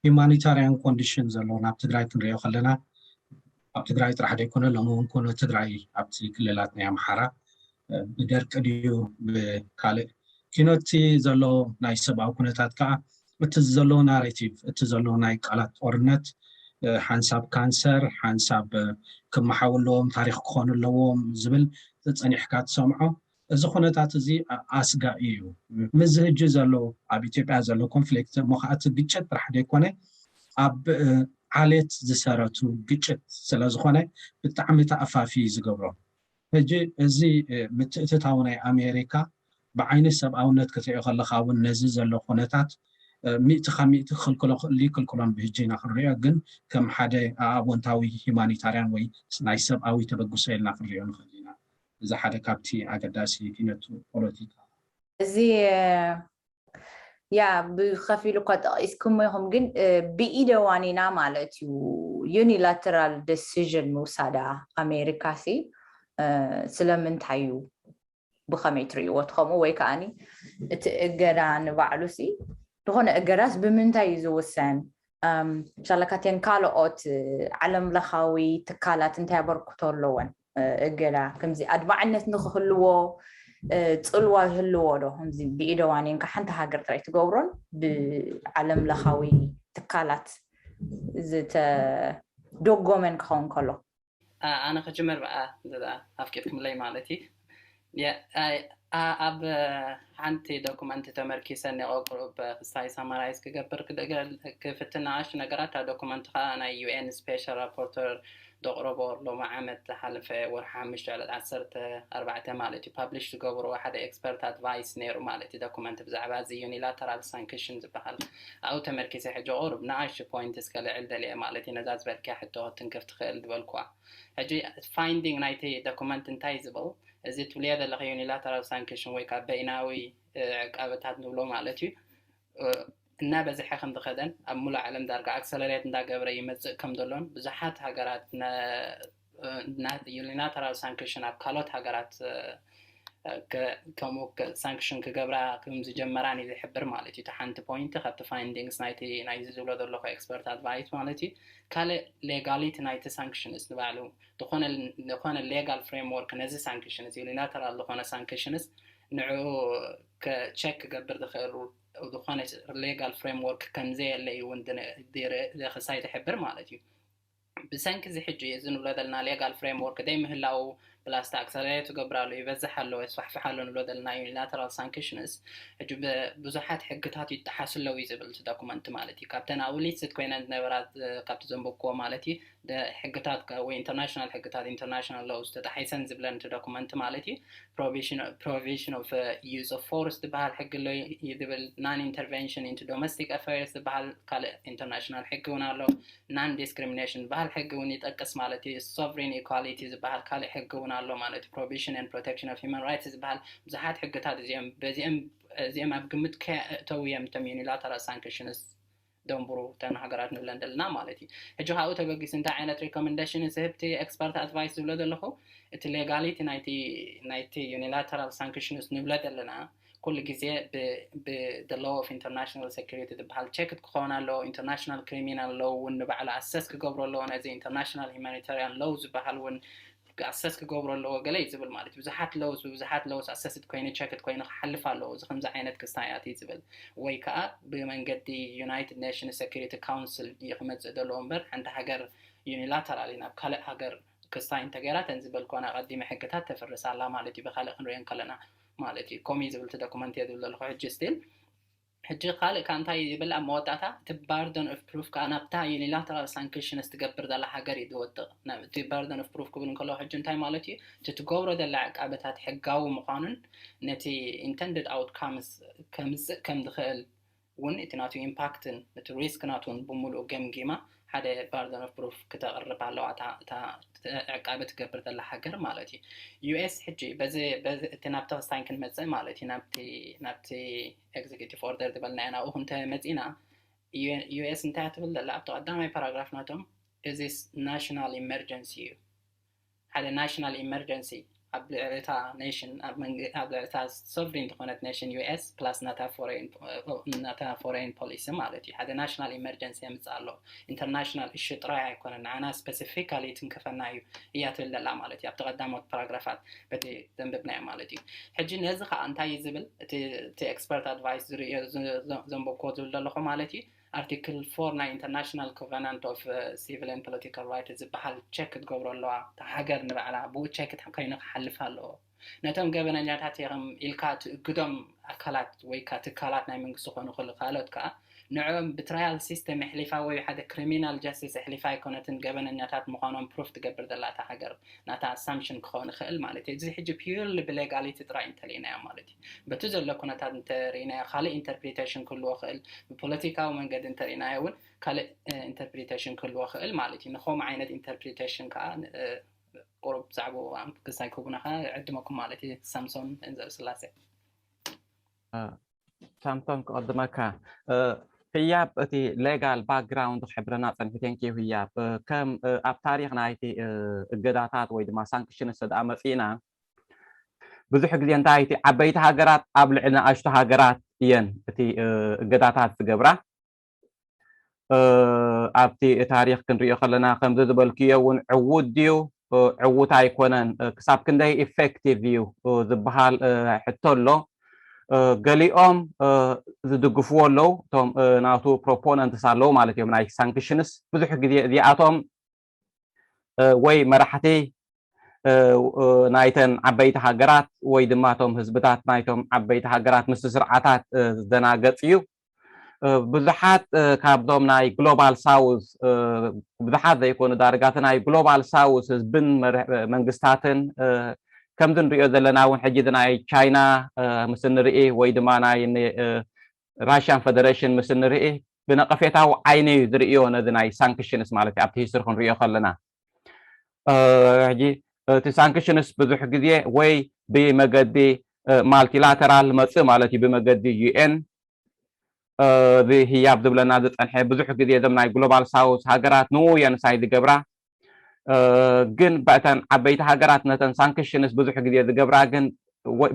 ሂማኒታርያን ኮንዲሽን ዘሎ ናብ ትግራይ ክንሪኦ ከለና ኣብ ትግራይ ጥራሕ ዘይኮነ ሎሚ እውን ኮነ ትግራይ ኣብቲ ክልላት ናይ ኣምሓራ ብደርቂ ድዩ ብካልእ ኪኖቲ ዘሎ ናይ ሰብኣዊ ኩነታት ከዓ እቲ ዘሎ ናሬቲቭ እቲ ዘሎ ናይ ቃላት ጦርነት ሓንሳብ ካንሰር ሓንሳብ ክመሓው ኣለዎም ታሪክ ክኾኑ ኣለዎም ዝብል ጸኒሕካ ትሰምዖ። እዚ ኩነታት እዚ ኣስጋኢ እዩ። ምስዚ ህጂ ዘሎ ኣብ ኢትዮጵያ ዘሎ ኮንፍሊክት እሞ ከዓ እቲ ግጭት ጥራሕ ዘይኮነ ኣብ ዓሌት ዝሰረቱ ግጭት ስለዝኾነ ብጣዕሚ ተኣፋፊ እዩ ዝገብሮ። ሕጂ እዚ ምትእትታው ናይ ኣሜሪካ ብዓይኒ ሰብኣውነት ክትሪኦ ከለካ እውን ነዚ ዘሎ ኩነታት ሚእቲ ካብ ሚእቲ ክኽልክሎ ክእል ይክልክሎን ብህጂ ኢና ክንሪኦ ግን ከም ሓደ ኣኣቦንታዊ ሂማኒታርያን ወይ ናይ ሰብኣዊ ተበግሶ ኢልና ክንሪኦ ንኽእል ኢና። እዚ ሓደ ካብቲ ኣገዳሲ ኪነቱ ፖለቲካ እዚ ያ ብከፊሉ እኳ ጠቂስኩሞ ኢኹም ግን ብኢደ ዋኒና ማለት እዩ ዩኒላተራል ደሲዥን ምውሳዳ ኣሜሪካ ሲ ስለምንታይ እዩ ብኸመይ ትርእይዎ ትኸምኡ ወይ ከዓኒ እቲ እገዳ ንባዕሉ ሲ ዝኾነ እገዳስ ብምንታይ እዩ ዝውሰን ሻለካቴን ካልኦት ዓለም ለኻዊ ትካላት እንታይ ኣበርክቶ ኣለወን እገዳ ከምዚ ኣድማዕነት ንክህልዎ ፅልዋ ይህልዎ ዶ ከምዚ ብኢደ ዋኒንካ ሓንቲ ሃገር ጥራይ ትገብሮን ብዓለም ለኻዊ ትካላት ዝተደጎመን ክኸውን ከሎ ኣነ ክጅመር ብኣ ኣፍቂድክምለይ ማለት እዩ ኣብ ሓንቲ ዶኩመንት ተመርኪሰ ኒቆ ቁሩብ ክስታይ ሳማራይዝ ክገብር ክፍትን ንኣሽቱ ነገራት እታ ዶኩመንት ከዓ ናይ ዩኤን ስፔሻል ራፖርተር ዘቕረቦ ሎሚ ዓመት ዝሓለፈ ወርሒ ሓሙሽተ ዕለት ዓሰርተ ኣርባዕተ ማለት እዩ ፓብሊሽ ዝገብርዎ ሓደ ኤክስፐርት ኣድቫይስ ነይሩ ማለት እዩ ዶኩመንት ብዛዕባ እዚ ዩኒላተራል ሳንክሽን ዝበሃል ኣብኡ ተመርኪሰ ሕጂ ቁሩብ ንኣሽቱ ፖይንትስ ከልዕል ደልየ ማለት እዩ ነዛ ዝበልክያ ሕቶ ክትንክፍ ትኽእል ዝበልክዋ ሕጂ ፋይንዲንግ ናይቲ ዶኩመንት እንታይ ዝብል እዚ ትብልዮ ዘለኺ ዩኒላተራል ሳንክሽን ወይ ከዓ በይናዊ ዕቃበታት ንብሎ ማለት እዩ እናበዝሐ ከም ዝኸደን ኣብ ሙሉእ ዓለም ዳርጋ ኣክሰለሬት እንዳገበረ ይመፅእ ከም ዘሎን ብዙሓት ሃገራት ዩኒላተራል ሳንክሽን ኣብ ካልኦት ሃገራት ከምኡ ሳንክሽን ክገብራ ከም ዝጀመራን እዩ ዝሕብር ማለት እዩ። እቲ ሓንቲ ፖይንት ካብቲ ፋይንዲንግስ ናይቲ ናይዚ ዝብሎ ዘለኹ ኤክስፐርት ኣድቫይስ ማለት እዩ። ካልእ ሌጋሊቲ ናይቲ ሳንክሽንስ ንባዕሉ ዝኾነ ሌጋል ፍሬምወርክ ነዚ ሳንክሽንስ ዩኒላተራል ዝኾነ ሳንክሽንስ ንዕኡ ቸክ ክገብር ዝኽእል ዝኾነ ሌጋል ፍሬምወርክ ከምዘየለ እዩ እውን ክሳይ ትሕብር ማለት እዩ። ብሰንኪ እዚ ሕጂ እዚ ንብሎ ዘለና ሌጋል ፍሬምወርክ ዘይምህላው ፕላስ ኣክሰለሬት ትገብር ኣሎ ይበዝሕ ኣሎ የስፋሕፍሕ ኣሎ ንብሎ ዘለና ዩኒላተራል ሳንክሽንስ ሕጂ ብዙሓት ሕግታት ይጠሓሱ ኣለዉ እዩ ዝብል እቲ ዶኩመንት ማለት እዩ። ካብተን ኣብ ሊስት ኮይነን ዝነበራ ካብቲ ዘንበብክዎ ማለት እዩ ሕግታት ወይ ኢንተርናሽናል ሕግታት ኢንተርናሽናል ሎውስ ተጣሒሰን ዝብለን እቲ ዶኩመንት ማለት እዩ። Provision of use of force ዝበሃል ሕጊ ኣሎ እዩ ዝብል non intervention into domestic affairs ዝበሃል ካልእ ኢንተርናሽናል ሕጊ እውን ኣሎ። Non discrimination ዝበሃል ሕጊ እውን ይጠቅስ ማለት እዩ። Sovereign equality ዝበሃል ካልእ ሕጊ እውን ኣሎ ማለት እዩ። Provision and protection of human rights ዝበሃል ብዙሓት ሕግታት እዚኦም በዚኦም እዚኦም ኣብ ግምት ከየእተው እዮም እቶም ዩኒላተራል ሳንክሽንስ ደንብሩ እተን ሃገራት ንብለን ዘለና ማለት እዩ። ሕጂ ካብኡ ተበጊሱ እንታይ ዓይነት ሪኮመንዴሽን ዝህብቲ ኤክስፐርት ኣድቫይስ ዝብሎ ዘለኹ እቲ ሌጋሊቲ ናይቲ ናይቲ ዩኒላተራል ሳንክሽንስ ንብሎ ዘለና ኩሉ ግዜ ብ law of international security ዝበሃል ቸክድ ክኸውን ኣለዎ። ኢንተርናሽናል ክሪሚናል ሎው እውን ንባዕሉ ኣሰስ ክገብሮ ኣለዎ። ነዚ ኢንተርናሽናል ሂማኒታሪያን ሎው ዝበሃል እውን ኣሰስ ክገብሮ ኣለዎ ገለ እዩ ዝብል ማለት እዩ። ብዙሓት ሎውስ ብብዙሓት ሎውስ ኣሰስድ ኮይኑ ቸክድ ኮይኑ ክሓልፍ ኣለዎ። እዚ ከምዚ ዓይነት ክስታያት እዩ ዝብል ወይ ከዓ ብመንገዲ ዩናይትድ ኔሽንስ ሴኩሪቲ ካውንስል እዩ ክመፅእ ዘለዎ እምበር ሓንቲ ሃገር ዩኒላተራሊ ናብ ካልእ ሃገር ክስታይ እንተገይራ ተን ዝበልኮን ኣቐዲመ ሕግታት ተፍርስ ኣላ ማለት እዩ። ብካልእ ክንሪኦ ከለና ማለት እዩ። ኮሚ ዝብል እቲ ዶኩመንት እየ ዝብል ዘለኹ ሕጂ ስቲል ሕጂ ካልእ ከኣ እንታይ ይብል ኣብ መወዳእታ፣ እቲ burden of proof ከኣ ናብታ unilateral sanctions ትገብር ዘላ ሃገር እዩ ዝወድቕ። ናብ እቲ burden of proof ክብል እንከሎ ሕጂ እንታይ ማለት እዩ? እቲ ትገብሮ ዘላ ዕቃበታት ሕጋዊ ምዃኑን ነቲ intended outcomes ከምጽእ ከም ዝኽእል እውን እቲ ናቱ ኢምፓክትን እቲ ሪስክ ናቱን ብምሉእ ገምጊማ ሓደ burden of proof ክተቕርብ ኣለዋ እታ ዕቃበ ትገብር ዘላ ሃገር ማለት እዩ። ዩ ኤስ ሕጂ በዚ እቲ ናብቲ ክስታይ ክንመፅእ ማለት እዩ ናብቲ ናብቲ executive order ዝበልናዮ ናብኡ ክንተ መፂና ዩ ኤስ እንታይ ትብል ዘላ ኣብቲ ቀዳማይ ፓራግራፍ ናቶም እዚ national emergency እዩ። ሓደ national emergency ኣብ ልዕሊ እታ nation ኣብ ልዕሊ እታ sovereign ዝኾነት nation ዩ ኤስ plus ናታ foreign policy ማለት እዩ። ሓደ national emergency የምፅእ ኣሎ። International issue ጥራይ ኣይኮነን፣ ንዓና specifically ትንክፈና እዩ እያ ትብል ዘላ ማለት እዩ። ኣብቲ ቀዳሞት ፓራግራፋት በቲ ዘንብብናዮ ማለት እዩ። ሕጂ ነዚ ከዓ እንታይ እዩ ዝብል እቲ expert advice ዝርእዮ ዘንበብክዎ ዝብል ዘለኹ ማለት እዩ። Article four ናይ International Covenant of Civil and Political Rights ዝበሃል ቸክ ክትገብሮ ኣለዋ። እታ ሃገር ንባዕላ ብኡ ቸክ ኮይኑ ክሓልፍ ኣለዎ። ነቶም ገበነኛታት ኢኹም ኢልካ ትእግዶም ኣካላት ወይ ከዓ ትካላት ናይ መንግስቲ ክኾኑ ይኽእሉ፣ ካልኦት ከዓ ንዕኦም ብትራያል ሲስተም ኣሕሊፋ ወይ ሓደ criminal justice ኣሕሊፋ ኣይኮነትን ገበነኛታት ምዃኖም ፕሩፍ ትገብር ዘላ እታ ሃገር። ናታ ኣሳምሽን ክኸውን ይኽእል ማለት እዩ። እዚ ሕጂ purely ብሌጋሊቲ ጥራይ እንተልኢናዮ ማለት እዩ። በቲ ዘሎ ኩነታት እንተርኢናዮ ካልእ ኢንተርፕሪቴሽን ክህልዎ ይኽእል፣ ብፖለቲካዊ መንገዲ እንተርኢናዮ እውን ካልእ ኢንተርፕሪቴሽን ክህልዎ ይኽእል ማለት እዩ። ንኸምኡ ዓይነት ኢንተርፕሪቴሽን ከዓ ቁሩብ ብዛዕባኡ ክሳይ ክቡና ከዓ ዕድመኩም ማለት እዩ። ሳምሶን እንዘብ ስላሴ ሳምሶን ክቐድመካ። ህያብ እቲ ሌጋል ባክግራውንድ ክሕብረና ፀንሑ። ቴንኪዩ ህያብ። ከም ኣብ ታሪክ ናይቲ እገዳታት ወይ ድማ ሳንክሽንስ ተደኣ መፂእና ብዙሕ ግዜ እንታይ እቲ ዓበይቲ ሃገራት ኣብ ልዕሊ ንኣሽቱ ሃገራት እየን እቲ እገዳታት ዝገብራ። ኣብቲ ታሪክ ክንሪኦ ከለና ከምዚ ዝበልክዮ እውን ዕዉት ድዩ ዕዉት ኣይኮነን፣ ክሳብ ክንደይ ኢፌክቲቭ እዩ ዝበሃል ሕቶ ኣሎ። ገሊኦም ዝድግፍዎ ኣለዉ፣ እቶም ናቱ ፕሮፖነንትስ ኣለዉ ማለት እዮም ናይ ሳንክሽንስ። ብዙሕ ግዜ እዚኣቶም ወይ መራሕቲ ናይተን ዓበይቲ ሃገራት ወይ ድማ እቶም ህዝብታት ናይቶም ዓበይቲ ሃገራት ምስቲ ስርዓታት ዝደናገፅ እዩ። ብዙሓት ካብዞም ናይ ግሎባል ሳውዝ፣ ብዙሓት ዘይኮኑ ዳርጋ እቲ ናይ ግሎባል ሳውዝ ህዝብን መንግስታትን ከምዚ ንሪኦ ዘለና እውን ሕጂ ናይ ቻይና ምስ ንርኢ ወይ ድማ ናይ ራሽያን ፌደሬሽን ምስ ንርኢ ብነቐፌታዊ ዓይኒ እዩ ዝርእዮ ነዚ ናይ ሳንክሽንስ ማለት እዩ። ኣብቲ ሂስትሪ ክንሪኦ ከለና ሕጂ እቲ ሳንክሽንስ ብዙሕ ግዜ ወይ ብመገዲ ማልቲላተራል መፅእ ማለት እዩ፣ ብመገዲ ዩ ኤን እዚ ህያብ ዝብለና ዝፀንሐ ብዙሕ ግዜ እዞም ናይ ግሎባል ሳውስ ሃገራት ንኡ የንሳይ ዝገብራ ግን በእተን ዓበይቲ ሃገራት ነተን ሳንክሽንስ ብዙሕ ግዜ ዝገብራ ግን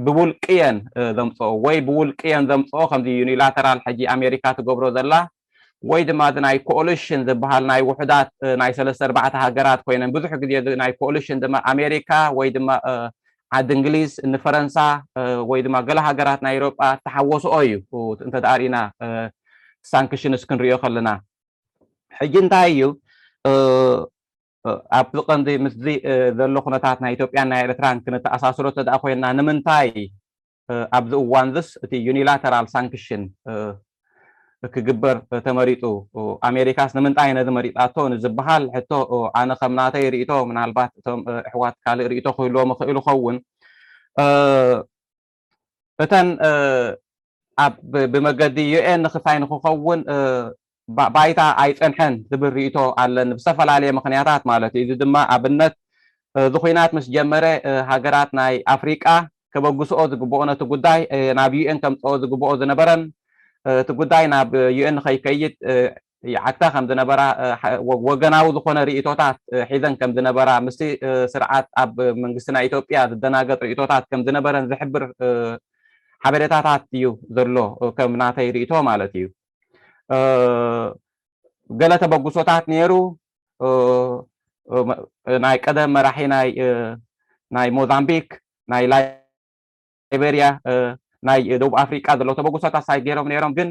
ብውልቅየን ዘምፅኦ ወይ ብውልቅየን ዘምፅኦ ከምዚ ዩኒላተራል ሕጂ ኣሜሪካ ትገብሮ ዘላ ወይ ድማ እዚ ናይ ኮኦሊሽን ዝበሃል ናይ ውሕዳት ናይ ሰለስተ ኣርባዕተ ሃገራት ኮይነን ብዙሕ ግዜ ናይ ኮኦሊሽን ድማ ኣሜሪካ ወይ ድማ ዓዲ እንግሊዝ ንፈረንሳ ወይ ድማ ገለ ሃገራት ናይ ኤሮጳ ተሓወስኦ እዩ እንተ ደኣ ርኢና ሳንክሽንስ ክንሪኦ ከለና ሕጂ እንታይ እዩ ኣብዚ ቀንዲ ምስዚ ዘሎ ኩነታት ናይ ኢትዮጵያን ናይ ኤርትራን ክንተኣሳስሮ ተደኣ ኮይና ንምንታይ ኣብዚ እዋን ዝስ እቲ ዩኒላተራል ሳንክሽን ክግበር ተመሪጡ ኣሜሪካስ ንምንታይ ነዚ መሪጣቶ ንዝበሃል ሕቶ ኣነ ከም ናተይ ርእቶ ምናልባት እቶም ኣሕዋት ካልእ ርእቶ ክህልዎም ይኽእል ይኸውን እተን ኣብ ብመገዲ ዩ ኤን ንክፋይ ንክኸውን ባይታ ኣይፀንሐን ዝብል ርእቶ ኣለኒ ብዝተፈላለየ ምክንያታት ማለት እዩ እዚ ድማ ኣብነት እዚ ኩናት ምስ ጀመረ ሃገራት ናይ ኣፍሪቃ ከበግስኦ ዝግብኦ ነቲ ጉዳይ ናብ ዩ ኤን ከምፅኦ ዝግብኦ ዝነበረን እቲ ጉዳይ ናብ ዩ ኤን ንከይከይድ ይዓግታ ከም ዝነበራ ወገናዊ ዝኾነ ርእቶታት ሒዘን ከም ዝነበራ ምስቲ ስርዓት ኣብ መንግስቲ ናይ ኢትዮጵያ ዝደናገጥ ርእቶታት ከም ዝነበረን ዝሕብር ሓበሬታታት እዩ ዘሎ ከም ናተይ ርእቶ ማለት እዩ። ገለ ተበግሶታት ነይሩ ናይ ቀደም መራሒ ናይ ናይ ሞዛምቢክ ናይ ላይቤርያ ናይ ደቡብ ኣፍሪቃ ዘለዉ ተበግሶታት ሳይ ገይሮም ነይሮም ግን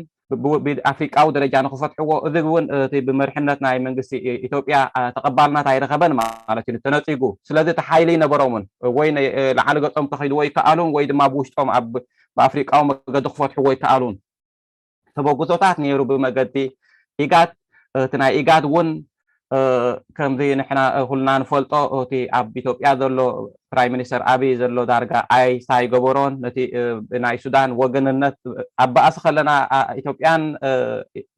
ብኣፍሪቃዊ ደረጃ ንክፈትሕዎ እዚ እውን እቲ ብመርሕነት ናይ መንግስቲ ኢትዮጵያ ተቐባልነት ኣይረኸበን ማለት እዩ ተነፂጉ ስለዚ እቲ ሓይሊ ይነበሮምን ወይ ላዕሊ ገፆም ከኺድዎ ይከኣሉን ወይ ድማ ብውሽጦም ኣብ ብኣፍሪቃዊ መገዲ ክፈትሕዎ ይከኣሉን ተበግሶታት ነይሩ ብመገዲ ኢጋድ። እቲ ናይ ኢጋድ እውን ከምዚ ንሕና ኩልና ንፈልጦ እቲ ኣብ ኢትዮጵያ ዘሎ ፕራይም ሚኒስተር ኣብይ ዘሎ ዳርጋ ኣይሳይ ገበሮን ነቲ ናይ ሱዳን ወገንነት ኣባእሲ ከለና ኢትዮጵያን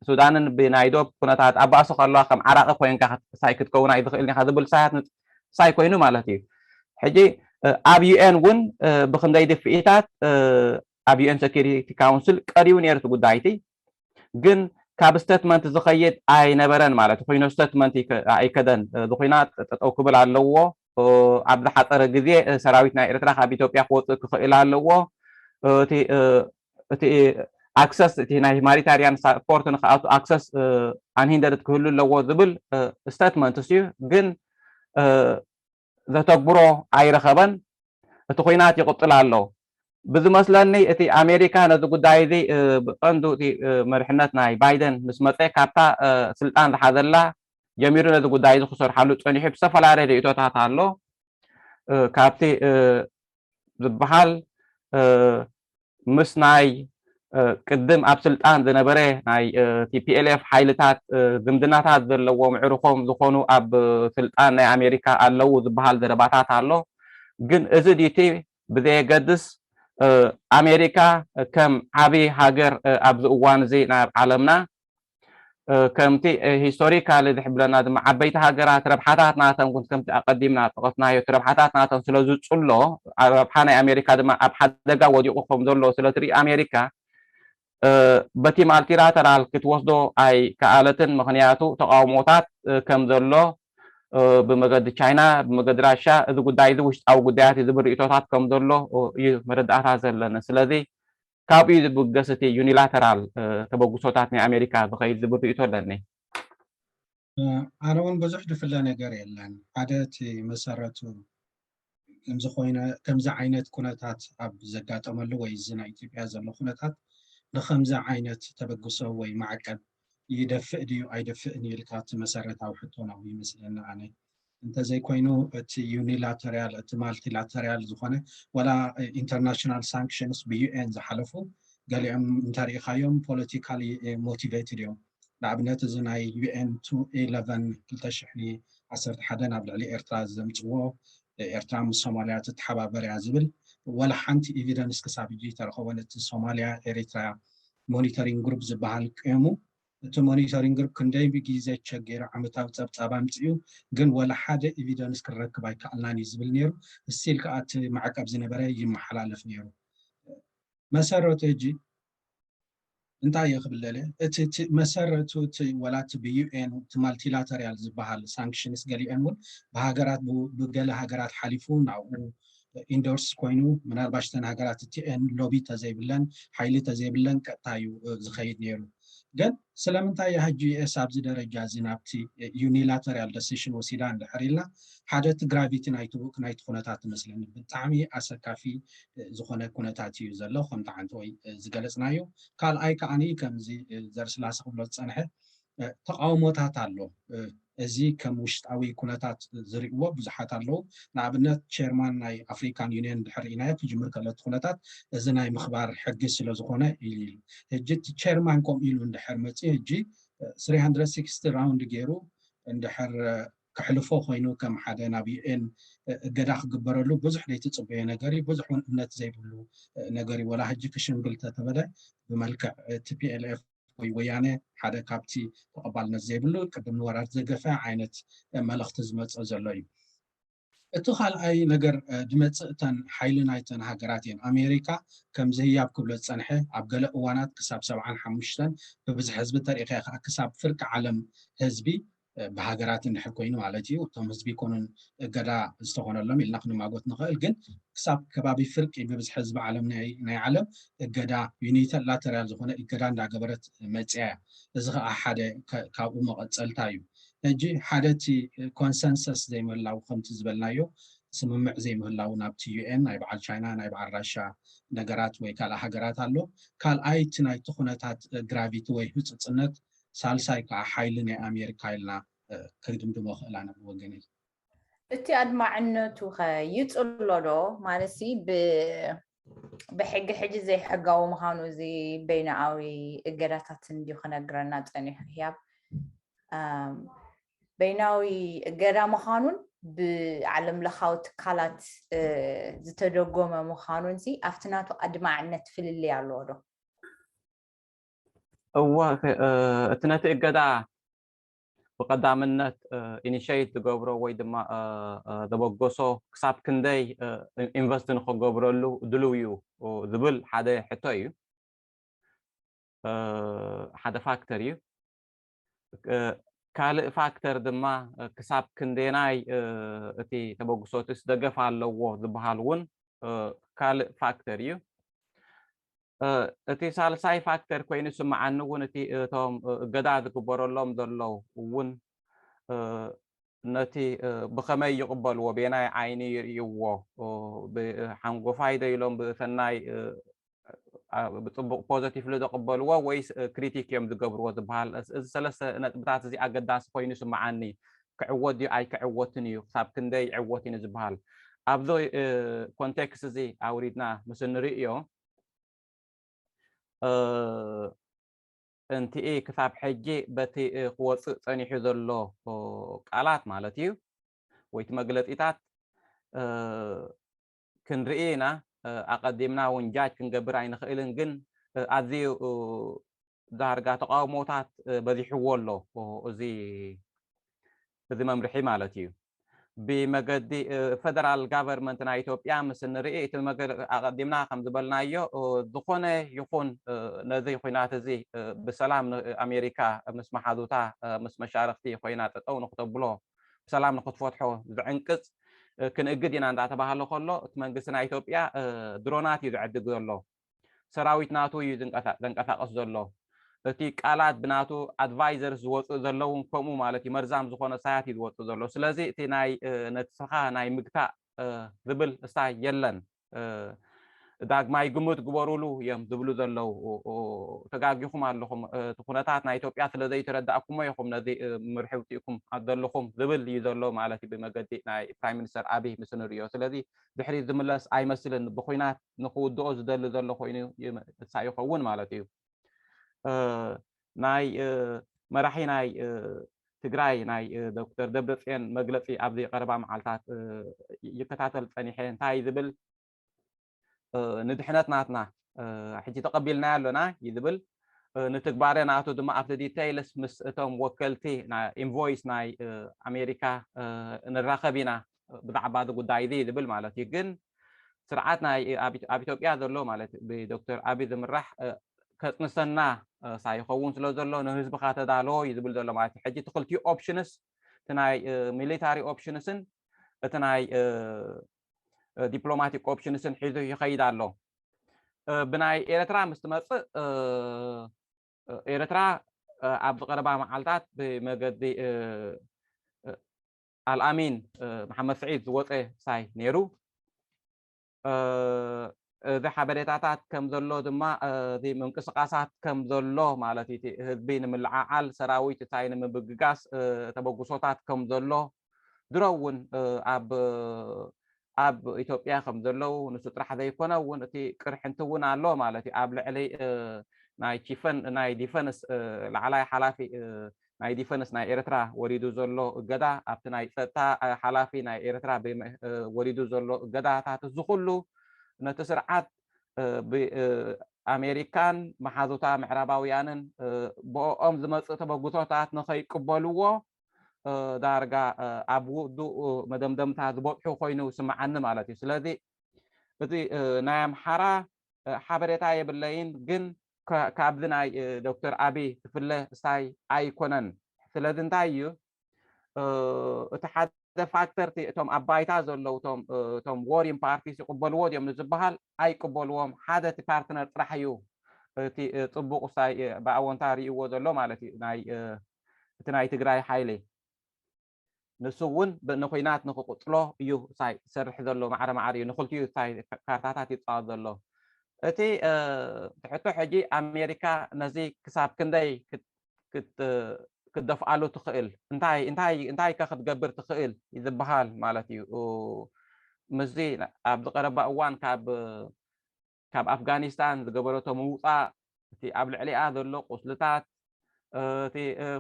ሱዳንን ብናይ ዶብ ኩነታት ኣባእሲ ከለዋ ከም ዓራቂ ኮይንካ ሳይ ክትከውን ኣይትኽእልን ኢኻ ዝብል ሳያት ሳይ ኮይኑ ማለት እዩ። ሕጂ ኣብ ዩኤን እውን ብክንደይ ድፍኢታት ኣብ ዩኤን ሴኪሪቲ ካውንስል ቀሪቡ ነይሩ እቲ ጉዳይቲ ግን ካብ ስተትመንት ዝኸይድ ኣይነበረን ማለት ኮይኑ ስተትመንት ኣይከደን። እዚ ኩናት ጠጠው ክብል ኣለዎ። ኣብ ዝሓፀረ ግዜ ሰራዊት ናይ ኤርትራ ካብ ኢትዮጵያ ክወፅእ ክኽእል ኣለዎ። እቲ ኣክሰስ እቲ ናይ ሁማኒታሪያን ሳፖርት ንክኣቱ ኣክሰስ ኣንሂንደርድ ክህሉ ኣለዎ ዝብል ስተትመንት እዩ ግን ዘተግብሮ ኣይረኸበን። እቲ ኩናት ይቕፅል ኣሎ። ብዝመስለኒ እቲ ኣሜሪካ ነዚ ጉዳይ እዚ ብቐንዱ እቲ መርሕነት ናይ ባይደን ምስ መፀ ካብታ ስልጣን ዝሓዘላ ጀሚሩ ነዚ ጉዳይ እዚ ክሰርሓሉ ፀኒሑ ብዝተፈላለየ ርእቶታት ኣሎ። ካብቲ ዝበሃል ምስ ናይ ቅድም ኣብ ስልጣን ዝነበረ ናይ ቲፒኤልኤፍ ሓይልታት ዝምድናታት ዘለዎ ምዕሩኾም ዝኾኑ ኣብ ስልጣን ናይ ኣሜሪካ ኣለዉ ዝበሃል ዘረባታት ኣሎ። ግን እዚ ዲቲ ብዘየገድስ ኣሜሪካ ከም ዓብዪ ሃገር ኣብዚ እዋን እዚ ናብ ዓለምና ከምቲ ሂስቶሪካሊ ዝሕብለና ድማ ዓበይቲ ሃገራት ረብሓታት ናተን እውን ከምቲ ኣቀዲምና ጠቐስናዮ እቲ ረብሓታት ናተን ስለ ዝፅሎ ረብሓ ናይ ኣሜሪካ ድማ ኣብ ሓደጋ ወዲቑ ከም ዘሎ ስለ ትርኢ ኣሜሪካ በቲ ማልቲላተራል ክትወስዶ ኣይከኣለትን። ምክንያቱ ተቃውሞታት ከም ዘሎ ብመገዲ ቻይና ብመገዲ ራሻ እዚ ጉዳይ እዚ ውሽጣዊ ጉዳያት እዩ ዝብል ርእቶታት ከም ዘሎ እዩ መረዳእታ ዘለኒ። ስለዚ ካብኡ እዩ ዝብገስ እቲ ዩኒላተራል ተበግሶታት ናይ ኣሜሪካ ዝኸይድ ዝብል ርእቶ ኣለኒ። ኣነ እውን ብዙሕ ድፍለ ነገር የለን። ሓደ እቲ መሰረቱ ከምዚ ኮይነ ከምዚ ዓይነት ኩነታት ኣብ ዘጋጠመሉ ወይ እዚ ናይ ኢትዮጵያ ዘሎ ኩነታት ንከምዚ ዓይነት ተበግሶ ወይ ማዕቀብ ይደፍእ ድዩ ኣይደፍእን ኢልካ እቲ መሰረታዊ ሕቶ ናብኡ ይመስለኒ ኣነ። እንተዘይኮይኑ እቲ ዩኒላተሪያል እቲ ማልቲላተሪያል ዝኾነ ወላ ኢንተርናሽናል ሳንክሽንስ ብዩኤን ዝሓለፉ ገሊኦም እንተሪኢኻዮም ፖለቲካሊ ሞቲቬትድ እዮም። ንኣብነት እዚ ናይ ዩኤን ቱ ኢለቨን ክልተ ሽሕን ዓሰርተ ሓደን ኣብ ልዕሊ ኤርትራ ዘምፅዎ ኤርትራ ምስ ሶማልያ ትተሓባበር እያ ዝብል ወላ ሓንቲ ኤቪደንስ ክሳብ ሕጂ ተረኸቦን። እቲ ሶማልያ ኤሪትራ ሞኒተሪንግ ግሩፕ ዝበሃል ቅየሙ እቲ ሞኒተሪንግ ግሩፕ ክንደይ ግዜ ቸገሩ ዓመታዊ ፀብፃብ ኣምፅኡ ግን ወላ ሓደ ኤቪደንስ ክንረክብ ኣይከኣልናን እዩ ዝብል ነይሩ። እስቲል ከዓ እቲ ማዕቀብ ዝነበረ ይመሓላለፍ ነይሩ። መሰረቱ ሕጂ እንታይ እየ ክብል ደልየ እቲ መሰረቱ እቲ ወላ እቲ ብዩኤን እቲ ማልቲላተሪያል ዝበሃል ሳንክሽንስ ገሊኦን እውን ብሃገራት ብገለ ሃገራት ሓሊፉ ናብኡ ኢንዶርስ ኮይኑ ምናልባሽ እተን ሃገራት እቲኤን ሎቢ ተዘይብለን ሓይሊ ተዘይብለን ቀጥታ እዩ ዝኸይድ ነይሩ። ግን ስለምንታይ እያ ሕጂ ዩኤስ ኣብዚ ደረጃ እዚ ናብቲ ዩኒላተሪያል ደሲሽን ወሲዳ እንድሕር ኢልና ሓደ እቲ ግራቪቲ ናይቲ ናይቲ ኩነታት ትመስለኒ ብጣዕሚ ኣሰካፊ ዝኾነ ኩነታት እዩ ዘሎ ከምቲ ሓንቲ ወይ ዝገለፅናዮ። ካልኣይ ከዓኒ ከምዚ ዘርስላሰ ክብሎ ዝፀንሐ ተቃውሞታት ኣሎ። እዚ ከም ውሽጣዊ ኩነታት ዝርእዎ ብዙሓት ኣለዉ። ንኣብነት ቸርማን ናይ ኣፍሪካን ዩኒየን ድሕር ኢናዮ ክጅምር ከሎ እቲ ኩነታት እዚ ናይ ምኽባር ሕጊ ስለ ዝኾነ ኢሉ ኢሉ። ሕጂ እቲ ቸርማን ከምኡ ኢሉ እንድሕር መፅኡ ሕጂ ስሪ ሃንድረድ ሲክስቲ ራውንድ ገይሩ እንድሕር ክሕልፎ ኮይኑ ከም ሓደ ናብ ዩኤን እገዳ ክግበረሉ ብዙሕ ዘይትፅበዮ ነገር እዩ። ብዙሕ እውን እምነት ዘይብሉ ነገር እዩ። ወላ ሕጂ ክሽምግል ተተበለ ብመልክዕ ቲፒኤልኤፍ ወይ ወያነ ሓደ ካብቲ ተቐባልነት ዘይብሉ ቅድም ንወራር ዘገፈ ዓይነት መልእኽቲ ዝመፅእ ዘሎ እዩ። እቲ ካልኣይ ነገር ድመፅእ እተን ሓይሊ ናይተን ሃገራት እየን። ኣሜሪካ ከምዚ ህያብ ክብሎ ዝፀንሐ ኣብ ገለ እዋናት ክሳብ ሰብዓን ሓሙሽተን ብብዝሒ ህዝቢ ተሪኢኻ ከዓ ክሳብ ፍርቂ ዓለም ህዝቢ ብሃገራት እንድሕር ኮይኑ ማለት እዩ። እቶም ህዝቢ ይኮኑን እገዳ ዝተኾነሎም ኢልና ክንማጎት ንኽእል፣ ግን ክሳብ ከባቢ ፍርቂ ብብዝሒ ህዝቢ ዓለም ናይ ዓለም እገዳ ዩኒተላተሪያል ዝኾነ እገዳ እንዳገበረት መፅያ እያ። እዚ ከዓ ሓደ ካብኡ መቐፀልታ እዩ። ሕጂ ሓደ እቲ ኮንሰንሰስ ዘይምህላው ከምቲ ዝበልናዮ ስምምዕ ዘይምህላው ናብቲ ዩኤን ናይ በዓል ቻይና ናይ በዓል ራሻ ነገራት ወይ ካልእ ሃገራት ኣሎ። ካልኣይ እቲ ናይቲ ኩነታት ግራቪቲ ወይ ህፅፅነት ሳልሳይ ከዓ ሓይሊ ናይ ኣሜሪካ ኢልና ክድምድሞ ክእል ኣነ ብወገነይ። እቲ ኣድማዕነቱ ከ ይፅሎ ዶ ማለት ብ ብሕጊ ሕጂ ዘይሕጋዊ ምዃኑ እዚ በይናዊ እገዳታት እንዲዩ ክነግረና ጸኒሑ ህያብ። በይናዊ እገዳ ምዃኑን ብዓለም ለኻዊ ትካላት ዝተደጎመ ምዃኑን ሲ ኣብቲ ናቱ ኣድማዕነት ፍልልይ ኣለዎ ዶ? እወ፣ እቲ ነቲ እገዳ ብቐዳምነት ኢኒሽት ዝገብሮ ወይ ድማ ዘበገሶ ክሳብ ክንደይ ኢንቨስት ንክገብረሉ ድልው እዩ ዝብል ሓደ ሕቶ እዩ። ሓደ ፋክተር እዩ። ካልእ ፋክተር ድማ ክሳብ ክንደናይ እቲ ተበግሶትስ ደገፍ ኣለዎ ዝበሃል እውን ካልእ ፋክተር እዩ። እቲ ሳልሳይ ፋክተር ኮይኑ ስምዓኒ እውን እቲ እቶም እገዳ ዝግበረሎም ዘለዉ እውን ነቲ ብኸመይ ይቕበልዎ፣ ቤናይ ዓይኒ ይርእይዎ፣ ሓንጎፋይ ዶ ኢሎም ብሰናይ ብፅቡቕ ፖዘቲቭሊ ዝቕበልዎ ወይስ ክሪቲክ እዮም ዝገብርዎ ዝበሃል፣ እዚ ሰለስተ ነጥብታት እዚ ኣገዳሲ ኮይኑ ስምዓኒ። ክዕወት ድዩ ኣይክዕወትን እዩ፣ ክሳብ ክንደይ ይዕወት እዩ ዝበሃል። ኣብዚ ኮንቴክስት እዚ ኣውሪድና ምስ እንርእዮ እንትኢ ክሳብ ሕጂ በቲ ክወፅእ ፀኒሑ ዘሎ ቃላት ማለት እዩ ወይ እቲ መግለፂታት ክንርኢ ኢና። ኣቐዲምና እውን ጃጅ ክንገብር ኣይንኽእልን፣ ግን ኣዝዩ ዳርጋ ተቃውሞታት በዚሕዎ ኣሎ እዚ እዚ መምርሒ ማለት እዩ። ብመገዲ ፈደራል ጋቨርንመንት ናይ ኢትዮጵያ ምስ ንርኢ እቲ ኣቐዲምና ከም ዝበልናዮ ዝኾነ ይኹን ነዚ ኩናት እዚ ብሰላም ኣሜሪካ ምስ መሓዙታ ምስ መሻርክቲ ኮይና ጠጠው ንክተብሎ ብሰላም ንክትፈትሖ ዝዕንቅፅ ክንእግድ ኢና እንዳተባሃለ ከሎ እቲ መንግስቲ ናይ ኢትዮጵያ ድሮናት እዩ ዝዕድግ ዘሎ። ሰራዊት ናቱ እዩ ዘንቀሳቅስ ዘሎ። እቲ ቃላት ብናቱ ኣድቫይዘርስ ዝወፅእ ዘለውን ከምኡ ማለት እዩ መርዛም ዝኾነ ሳያት እዩ ዝወፅእ ዘሎ። ስለዚ እቲ ናይ ነቲ ስኻ ናይ ምግታእ ዝብል እስታይ የለን። ዳግማይ ግምት ግበሩሉ እዮም ዝብሉ ዘለዉ። ተጋጊኹም ኣለኹም። እቲ ኩነታት ናይ ኢትዮጵያ ስለ ዘይተረዳእኩሞ ኢኹም ነዚ ምርሒ ውፅእኩም ዘለኹም ዝብል እዩ ዘሎ ማለት እዩ ብመገዲ ናይ ፕራይም ሚኒስተር ኣብይ ምስ ንርእዮ። ስለዚ ድሕሪት ዝምለስ ኣይመስልን። ብኹናት ንክውድኦ ዝደሊ ዘሎ ኮይኑ ይሳ ይኸውን ማለት እዩ። ናይ መራሒ ናይ ትግራይ ናይ ዶክተር ደብረፅዮን መግለፂ ኣብዚ ቀረባ መዓልታት ይከታተል ፀኒሐ። እንታይ ዝብል ንድሕነት ናትና ሕጂ ተቐቢልናዮ ኣለና እዩ ዝብል። ንትግባረ ናቱ ድማ ኣብቲ ዲቴይልስ ምስ እቶም ወከልቲ ኢንቮይስ ናይ ኣሜሪካ ንራኸብ ኢና ብዛዕባ እዚ ጉዳይ እዚ ዝብል ማለት እዩ። ግን ስርዓት ናይ ኣብ ኢትዮጵያ ዘሎ ማለት ብዶክተር ኣብይ ዝምራሕ ከፅንሰና ሳይኸውን ስለ ዘሎ ንህዝብኻ ተዳሎ እዩ ዝብል ዘሎ ማለት እዩ። ሕጂ እቲ ክልቲኡ ኦፕሽንስ እቲ ናይ ሚሊታሪ ኦፕሽንስን እቲ ናይ ዲፕሎማቲክ ኦፕሽንስን ሒዙ ይኸይድ ኣሎ። ብናይ ኤርትራ ምስ ትመፅእ ኤርትራ ኣብዚ ቀረባ መዓልታት ብመገዲ ኣልኣሚን መሓመድ ስዒድ ዝወፀ ሳይ ነይሩ። እዚ ሓበሬታታት ከም ዘሎ ድማ እዚ ምንቅስቃሳት ከም ዘሎ ማለት እቲ ህዝቢ ንምልዓዓል ሰራዊት እታይ ንምብግጋስ ተበግሶታት ከም ዘሎ ድሮ እውን ኣብ ኣብ ኢትዮጵያ ከም ዘለዉ ንሱ ጥራሕ ዘይኮነ እውን እቲ ቅርሕንቲ እውን ኣሎ ማለት እዩ። ኣብ ልዕሊ ናይ ቺፈን ናይ ዲፈንስ ላዕላይ ሓላፊ ናይ ዲፈንስ ናይ ኤርትራ ወሪዱ ዘሎ እገዳ ኣብቲ ናይ ፀጥታ ሓላፊ ናይ ኤርትራ ወሪዱ ዘሎ እገዳታት እዚ ኩሉ ነቲ ስርዓት ብኣሜሪካን መሓዙታ ምዕራባውያንን ብኦም ዝመፅእ ተበግሶታት ንኸይቅበልዎ ዳርጋ ኣብ ውዱእ መደምደምታ ዝበፅሑ ኮይኑ ስምዓኒ ማለት እዩ። ስለዚ እቲ ናይ ኣምሓራ ሓበሬታ የብለይን፣ ግን ካብዚ ናይ ዶክተር ኣብይ ትፍለ ሳይ ኣይኮነን። ስለዚ እንታይ እዩ እቲ ሓደ ፋክተር እቶም ኣብ ባይታ ዘለዉ እቶም ወሪን ፓርቲስ ይቅበልዎ ድዮም ንዝበሃል ኣይቅበልዎም። ሓደ እቲ ፓርትነር ጥራሕ እዩ እቲ ፅቡቅ ሳይ ብኣወንታ ርእይዎ ዘሎ ማለት እዩ። እቲ ናይ ትግራይ ሓይሊ ንሱ እውን ንኩናት ንክቅፅሎ እዩ ሳይ ዝሰርሕ ዘሎ። ማዕረ ማዕር እዩ ንክልቲኡ ሳይ ካርታታት ይፃወት ዘሎ። እቲ ሕቶ ሕጂ ኣሜሪካ ነዚ ክሳብ ክንደይ ክትደፍኣሉ ትኽእል እንታይ እንታይ እንታይ ከ ክትገብር ትኽእል ዝበሃል ማለት እዩ። ምስዚ ኣብዚ ቀረባ እዋን ካብ ካብ ኣፍጋኒስታን ዝገበረቶ ምውፃእ፣ እቲ ኣብ ልዕሊኣ ዘሎ ቁስልታት፣ እቲ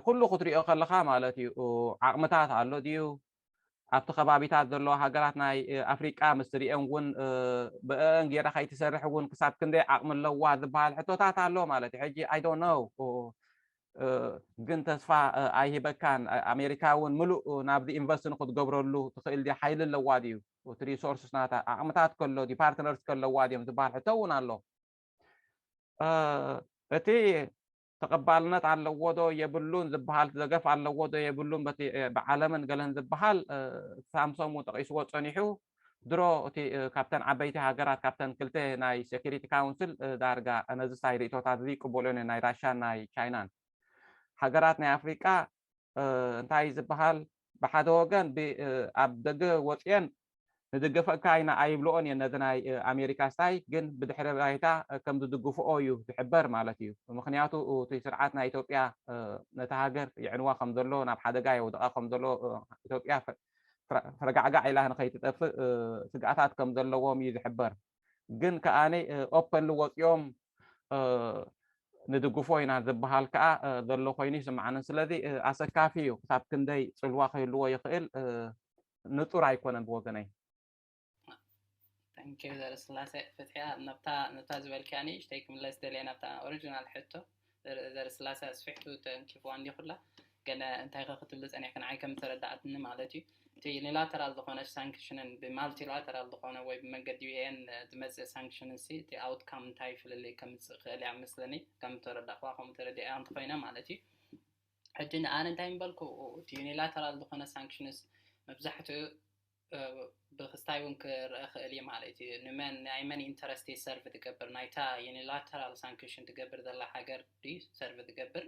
ኩሉ ክትሪኦ ከለካ ማለት እዩ። ዓቕምታት ኣሎ ድዩ? ኣብቲ ከባቢታት ዘለዋ ሃገራት ናይ ኣፍሪቃ ምስ ትሪኦን እውን ብእአን ገይራ ከይትሰርሕ እውን ክሳብ ክንደይ ዓቕሚ ኣለዋ ዝበሃል ሕቶታት ኣሎ ማለት እዩ። ሕጂ I don't know፣ ግን ተስፋ ኣይህበካን። ኣሜሪካ እውን ምሉእ ናብዚ ኢንቨስት ንክትገብረሉ ትኽእል ድያ? ሓይሊ ኣለዋ ድዩ? እቲ ሪሶርስ ናታ ዓቕምታት ከሎ ድዩ? ፓርትነርስ ከለዋ ድዮም ዝበሃል ሕቶ እውን ኣሎ። እቲ ተቐባልነት ኣለዎ ዶ የብሉን ዝበሃል፣ ደገፍ ኣለዎ ዶ የብሉን በቲ ብዓለምን ገለን ዝበሃል፣ ሳምሶም እውን ጠቒስዎ ጸኒሑ። ድሮ እቲ ካብተን ዓበይቲ ሃገራት፣ ካብተን ክልተ ናይ ሴኩሪቲ ካውንስል፣ ዳርጋ ነዚ ሳይ ርእቶታት እዚ ይቅበልዮን ናይ ራሻን ናይ ቻይናን ሃገራት ናይ ኣፍሪቃ እንታይ ዝበሃል፣ ብሓደ ወገን ኣብ ደገ ወፅየን ንድገፈካ ኢና ኣይብልኦን እየን ነዚ ናይ ኣሜሪካ ስታይ። ግን ብድሕሪ ባይታ ከም ዝድግፍኦ እዩ ዝሕበር ማለት እዩ። ምክንያቱ እቲ ስርዓት ናይ ኢትዮጵያ ነቲ ሃገር የዕንዋ ከም ዘሎ፣ ናብ ሓደጋ የውድቃ ከም ዘሎ፣ ኢትዮጵያ ተረጋዕጋዕ ኢላ ንከይትጠፍእ ስግኣታት ከም ዘለዎም እዩ ዝሕበር። ግን ከኣ ኦፐንሊ ወፂኦም ንድግፎ ኢና ዝበሃል ከዓ ዘሎ ኮይኑ ይስምዓንን። ስለዚ ኣሰካፊ እዩ። ክሳብ ክንደይ ፅልዋ ክህልዎ ይኽእል ንፁር ኣይኮነን ብወገነይ። ተንኪ ዘርስላሴ ፍትሕያ ነብታ ነብታ ዝበልክያ ንእሽተይ ክምለስ ደልየ ናብታ ኦሪጂናል ሕቶ። ዘርስላሴ ኣስፊሕቱ ተንኪፍዋ እንዲኹላ ገለ እንታይ ከ ክትብሉ ጸኒሕክን ዓይ ከም ተረዳኣትኒ ማለት እዩ። እቲ ዩኒላተራል ዝኾነ ሳንክሽንን ብማልቲላተራል ዝኾነ ወይ ብመንገዲ ዩ ኤን ዝመጽእ ሳንክሽንን ሲ እቲ ኣውትካም እንታይ ፍልልይ ከምጽእ ክእል እያ መስለኒ። ከም ተረዳእኳ ከምኡ ተረዲኣ እንተኮይነ ማለት እዩ። ሕጂ ንኣነ እንታይ ምበልኩ እቲ ዩኒላተራል ዝኾነ ሳንክሽንስ መብዛሕትኡ ብክስታይ እውን ክረአ ክእል እዩ ማለት እዩ። ንመን ናይ መን ኢንተረስት ሰርቭ ትገብር ናይታ ዩኒላተራል ሳንክሽን ትገብር ዘላ ሃገር ድዩ ሰርቭ ትገብር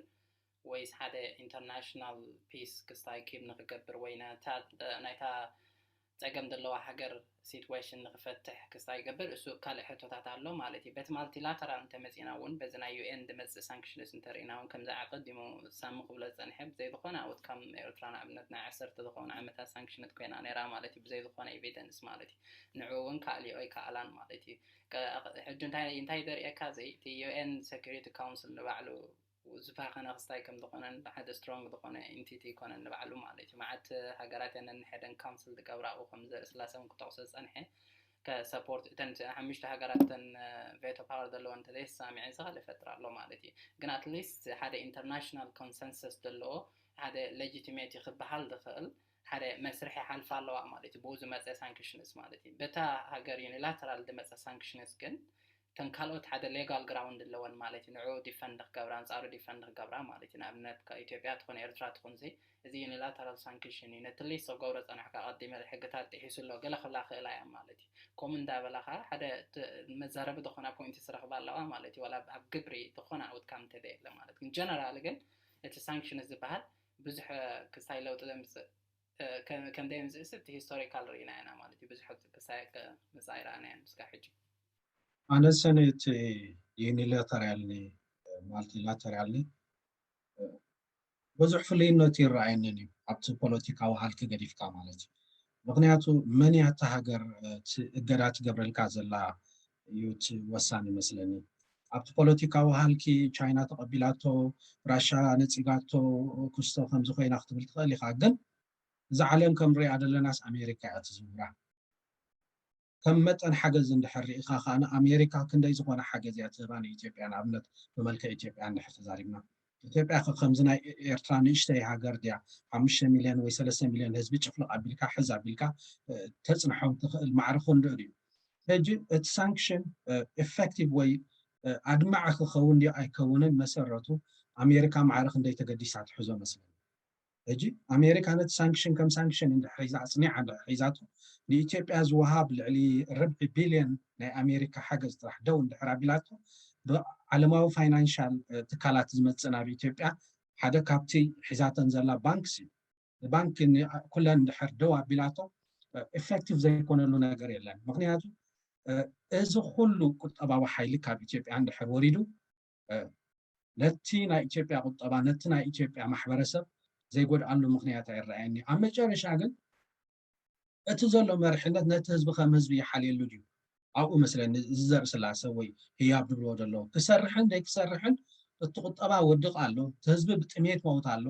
ወይስ ሓደ ኢንተርናሽናል ፒስ ክስታይ ኪብ ንክገብር ወይ ናይታ ፀገም ዘለዋ ሃገር ሲትዌሽን ንክፈትሕ ክስታይ ይገብር እሱ ካልእ ሕቶታት ኣሎ ማለት እዩ። በቲ ማልቲላተራል እንተመፂና እውን በዚ ናይ ዩኤን ዝመፅእ ሳንክሽንስ እንተርኢና እውን ከምዚ ኣቀዲሙ ሳሚ ክብሎ ዝፀንሐ ብዘይ ዝኾነ ኣውትካም ኤርትራ ንኣብነት ናይ ዓሰርተ ዝኾኑ ዓመታት ሳንክሽንት ኮይና ነይራ ማለት እዩ። ብዘይ ዝኾነ ኤቪደንስ ማለት እዩ። ንዑ እውን ካሊኦ ይከኣላን ማለት እዩ። ሕጂ እንታይ እንታይ ዘርእየካ ዘይ እቲ ዩኤን ሴኩሪቲ ካውንስል ንባዕሉ ዝባኸነ ክስታይ ከም ዝኾነን ሓደ ስትሮንግ ዝኾነ ኢንቲቲ ይኮነን ንባዕሉ ማለት እዩ። መዓት ሃገራት ያንን ሕደን ካውንስል ዝገብራኡ ከም ዘርኢ ስላሰ እውን ክጠቕሶ ዝፀንሐ ከሰፖርት እተን ሓሙሽተ ሃገራት እተን ቬቶ ፓወር ዘለወን እንተዘይተሳሚዐን ዝኻለ ይፈጥር ኣሎ ማለት እዩ። ግን ኣትሊስት ሓደ ኢንተርናሽናል ኮንሰንሰስ ዘለዎ ሓደ ሌጂቲሜት ክበሃል ዝኽእል ሓደ መስርሕ ይሓልፋ ኣለዋ ማለት እዩ። ብኡ ዝመፀ ሳንክሽንስ ማለት እዩ። በታ ሃገር ዩኒላተራል ዝመፀ ሳንክሽንስ ግን እተን ካልኦት ሓደ ሌጋል ግራውንድ ኣለወን ማለት እዩ። ንዑ ዲፈንድ ክገብራ ኣንፃሩ ዲፈንድ ክገብራ ማለት እዩ። ንኣብነት ኢትዮጵያ ትኹን ኤርትራ ትኹን እዚ ዩኒላተራል ሳንክሽን እዩ። ነቲ ሊስ ገብሮ ፀናሕካ ቀዲመ ሕግታት ጥሒሱ ኣሎ ገለ ክብላ ክእላ እያ ማለት እዩ። ከምኡ እንዳበላ ከዓ ሓደ መዛረቢ ዝኾና ፖይንት ዝረኽባ ኣለዋ ማለት እዩ። ዋላ ኣብ ግብሪ ዝኾነ ኣውትካም እንተዘየለ ማለት ግን ጀነራል ግን እቲ ሳንክሽን ዝበሃል ብዙሕ ክስታይ ለውጢ ዘምፅእ ከም ደምፅእስ እቲ ሂስቶሪካል ርኢና ኢና ማለት እዩ። ብዙሕ ክስታይ ምፃ ይረኣና እያ ንስካ ሕጂ ኣነ ሰነ እቲ ዩኒላተራል ማልቲላተራል ብዙሕ ፍልይነት ይረኣየንን እዩ ኣብቲ ፖለቲካዊ ሃልኪ ገዲፍካ ማለት እዩ። ምክንያቱ መን እያ እታ ሃገር እገዳ ትገብረልካ ዘላ እዩ እቲ ወሳኒ መስለኒ። ኣብቲ ፖለቲካዊ ሃልኪ ቻይና ተቐቢላቶ፣ ራሻ ነፂጋቶ፣ ክስቶ ከምዚ ኮይና ክትብል ትኽእል ኢኻ። ግን እዛ ዓለም ከም ሪኣ ዘለናስ ኣሜሪካ እያ ትዝውራ። ከም መጠን ሓገዝ እንድሕር ርኢኻ ከዓ ኣሜሪካ ክንደይ ዝኾነ ሓገዝ እያ ትህባ ንኢትዮጵያ። ንኣብነት ብመልክዕ ኢትዮጵያ እንድሕር ተዛሪብና ኢትዮጵያ ከምዚ ናይ ኤርትራ ንእሽተይ ሃገር ድያ ሓሙሽተ ሚልዮን ወይ ሰለስተ ሚልዮን ህዝቢ ጭፍልቕ ኣቢልካ ሕዝ ኣቢልካ ተፅንሖም ትኽእል ማዕረ ክንድኡ ድዩ? ሕጂ እቲ ሳንክሽን ኤፌክቲቭ ወይ ኣድማዒ ክኸውን ድዩ ኣይከውንን መሰረቱ ኣሜሪካ ማዕረ ክንደይ ተገዲሳ ትሕዞ መስለኒ። ሕጂ ኣሜሪካ ነቲ ሳንክሽን ከም ሳንክሽን እንድሕር ሒዛ ኣፅኒዓ እንድሕር ሒዛቶ ንኢትዮጵያ ዝወሃብ ልዕሊ ርብዒ ቢልዮን ናይ ኣሜሪካ ሓገዝ ጥራሕ ደው እንድሕር ኣቢላቶ ብዓለማዊ ፋይናንሻል ትካላት ዝመፅእ ናብ ኢትዮጵያ ሓደ ካብቲ ሒዛተን ዘላ ባንክስ እዩ። ባንክ ኩለን እንድሕር ደው ኣቢላቶ ኤፌክቲቭ ዘይኮነሉ ነገር የለን። ምክንያቱ እዚ ኩሉ ቁጠባዊ ሓይሊ ካብ ኢትዮጵያ እንድሕር ወሪዱ ነቲ ናይ ኢትዮጵያ ቁጠባ ነቲ ናይ ኢትዮጵያ ማሕበረሰብ ዘይጎድኣሉ ምክንያት ኣይረኣየኒ። ኣብ መጨረሻ ግን እቲ ዘሎ መርሕነት ነቲ ህዝቢ ከም ህዝቢ ይሓልየሉ ድዩ? ኣብኡ መስለኒ እዚ ዘርኢ ስላሰ ወይ ህያብ ድብልዎ ዘሎ ክሰርሕን ዘይክሰርሕን እቲ ቁጠባ ወድቕ ኣሎ፣ እቲ ህዝቢ ብጥሜት መውት ኣሎ፣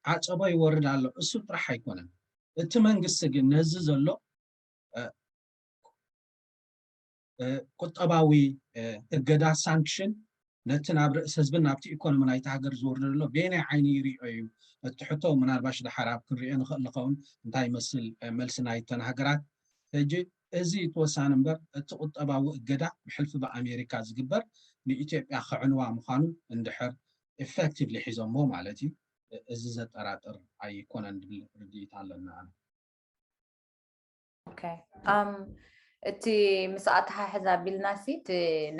ዓፀቦ ይወርድ ኣሎ። እሱ ጥራሕ ኣይኮነን። እቲ መንግስቲ ግን ነዚ ዘሎ ቁጠባዊ እገዳ ሳንክሽን ነቲ ናብ ርእሲ ህዝብን ናብቲ ኢኮኖሚ ናይቲ ሃገር ዝወርዶ ዘሎ በየናይ ዓይኒ ይሪኦ እዩ? እቲ ሕቶ ምናልባሽ ደሓር ኣብ ክንሪኦ ንኽእል ንኸውን እንታይ ይመስል መልሲ ናይተን ሃገራት። ሕጂ እዚ እቲ ወሳኒ እምበር እቲ ቁጠባዊ እገዳ ብሕልፊ ብኣሜሪካ ዝግበር ንኢትዮጵያ ከዕንዋ ምዃኑ እንድሕር ኢፌክቲቭሊ ሒዞሞ ማለት እዩ። እዚ ዘጠራጥር ኣይኮነን ዝብል ርድኢት ኣለና። ኦኬ። እቲ ምስ ኣተሓሕዛ ቢልና ሲ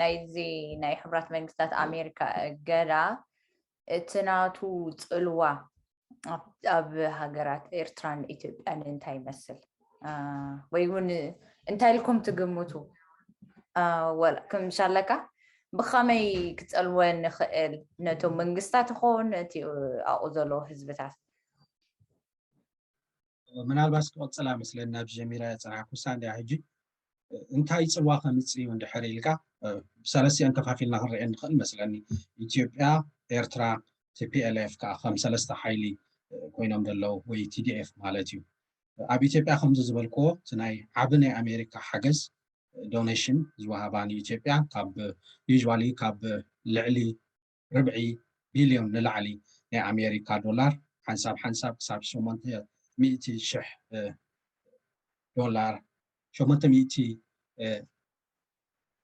ናይዚ ናይ ሕቡራት መንግስታት ኣሜሪካ እገዳ እቲ ናቱ ፅልዋ ኣብ ሃገራት ኤርትራን ኢትዮጵያን እንታይ ይመስል ወይ እውን እንታይ ኢልኩም ትግምቱ? ወላ ክምሻለካ ብኸመይ ክፀልወ ንኽእል ነቶም መንግስታት ይኹን እቲ ኣብኡ ዘለዉ ህዝብታት? ምናልባት ክቐፅላ መስለኒ ናብ ጀሚራ ያፀናኩሳ እንዲያ ሕጂ እንታይ ፅልዋ ከምፅእ እዩ እንድሕር ኢልካ ብሰለስቲአን ከፋፊልና ክንርአን ንኽእል መስለኒ። ኢትዮጵያ፣ ኤርትራ፣ ቲፒኤልኤፍ ከዓ ከም ሰለስተ ሓይሊ ኮይኖም ዘለዉ ወይ ቲዲኤፍ ማለት እዩ። ኣብ ኢትዮጵያ ከምዚ ዝበልክዎ እቲ ናይ ዓቢ ናይ ኣሜሪካ ሓገዝ ዶኔሽን ዝወሃባ ንኢትዮጵያ ካብ ዩዥዋሊ ካብ ልዕሊ ርብዒ ቢልዮን ንላዕሊ ናይ ኣሜሪካ ዶላር ሓንሳብ ሓንሳብ ክሳብ ሸሞንተ ሚእቲ ሽሕ ዶላር ሸሞንተ ሚእቲ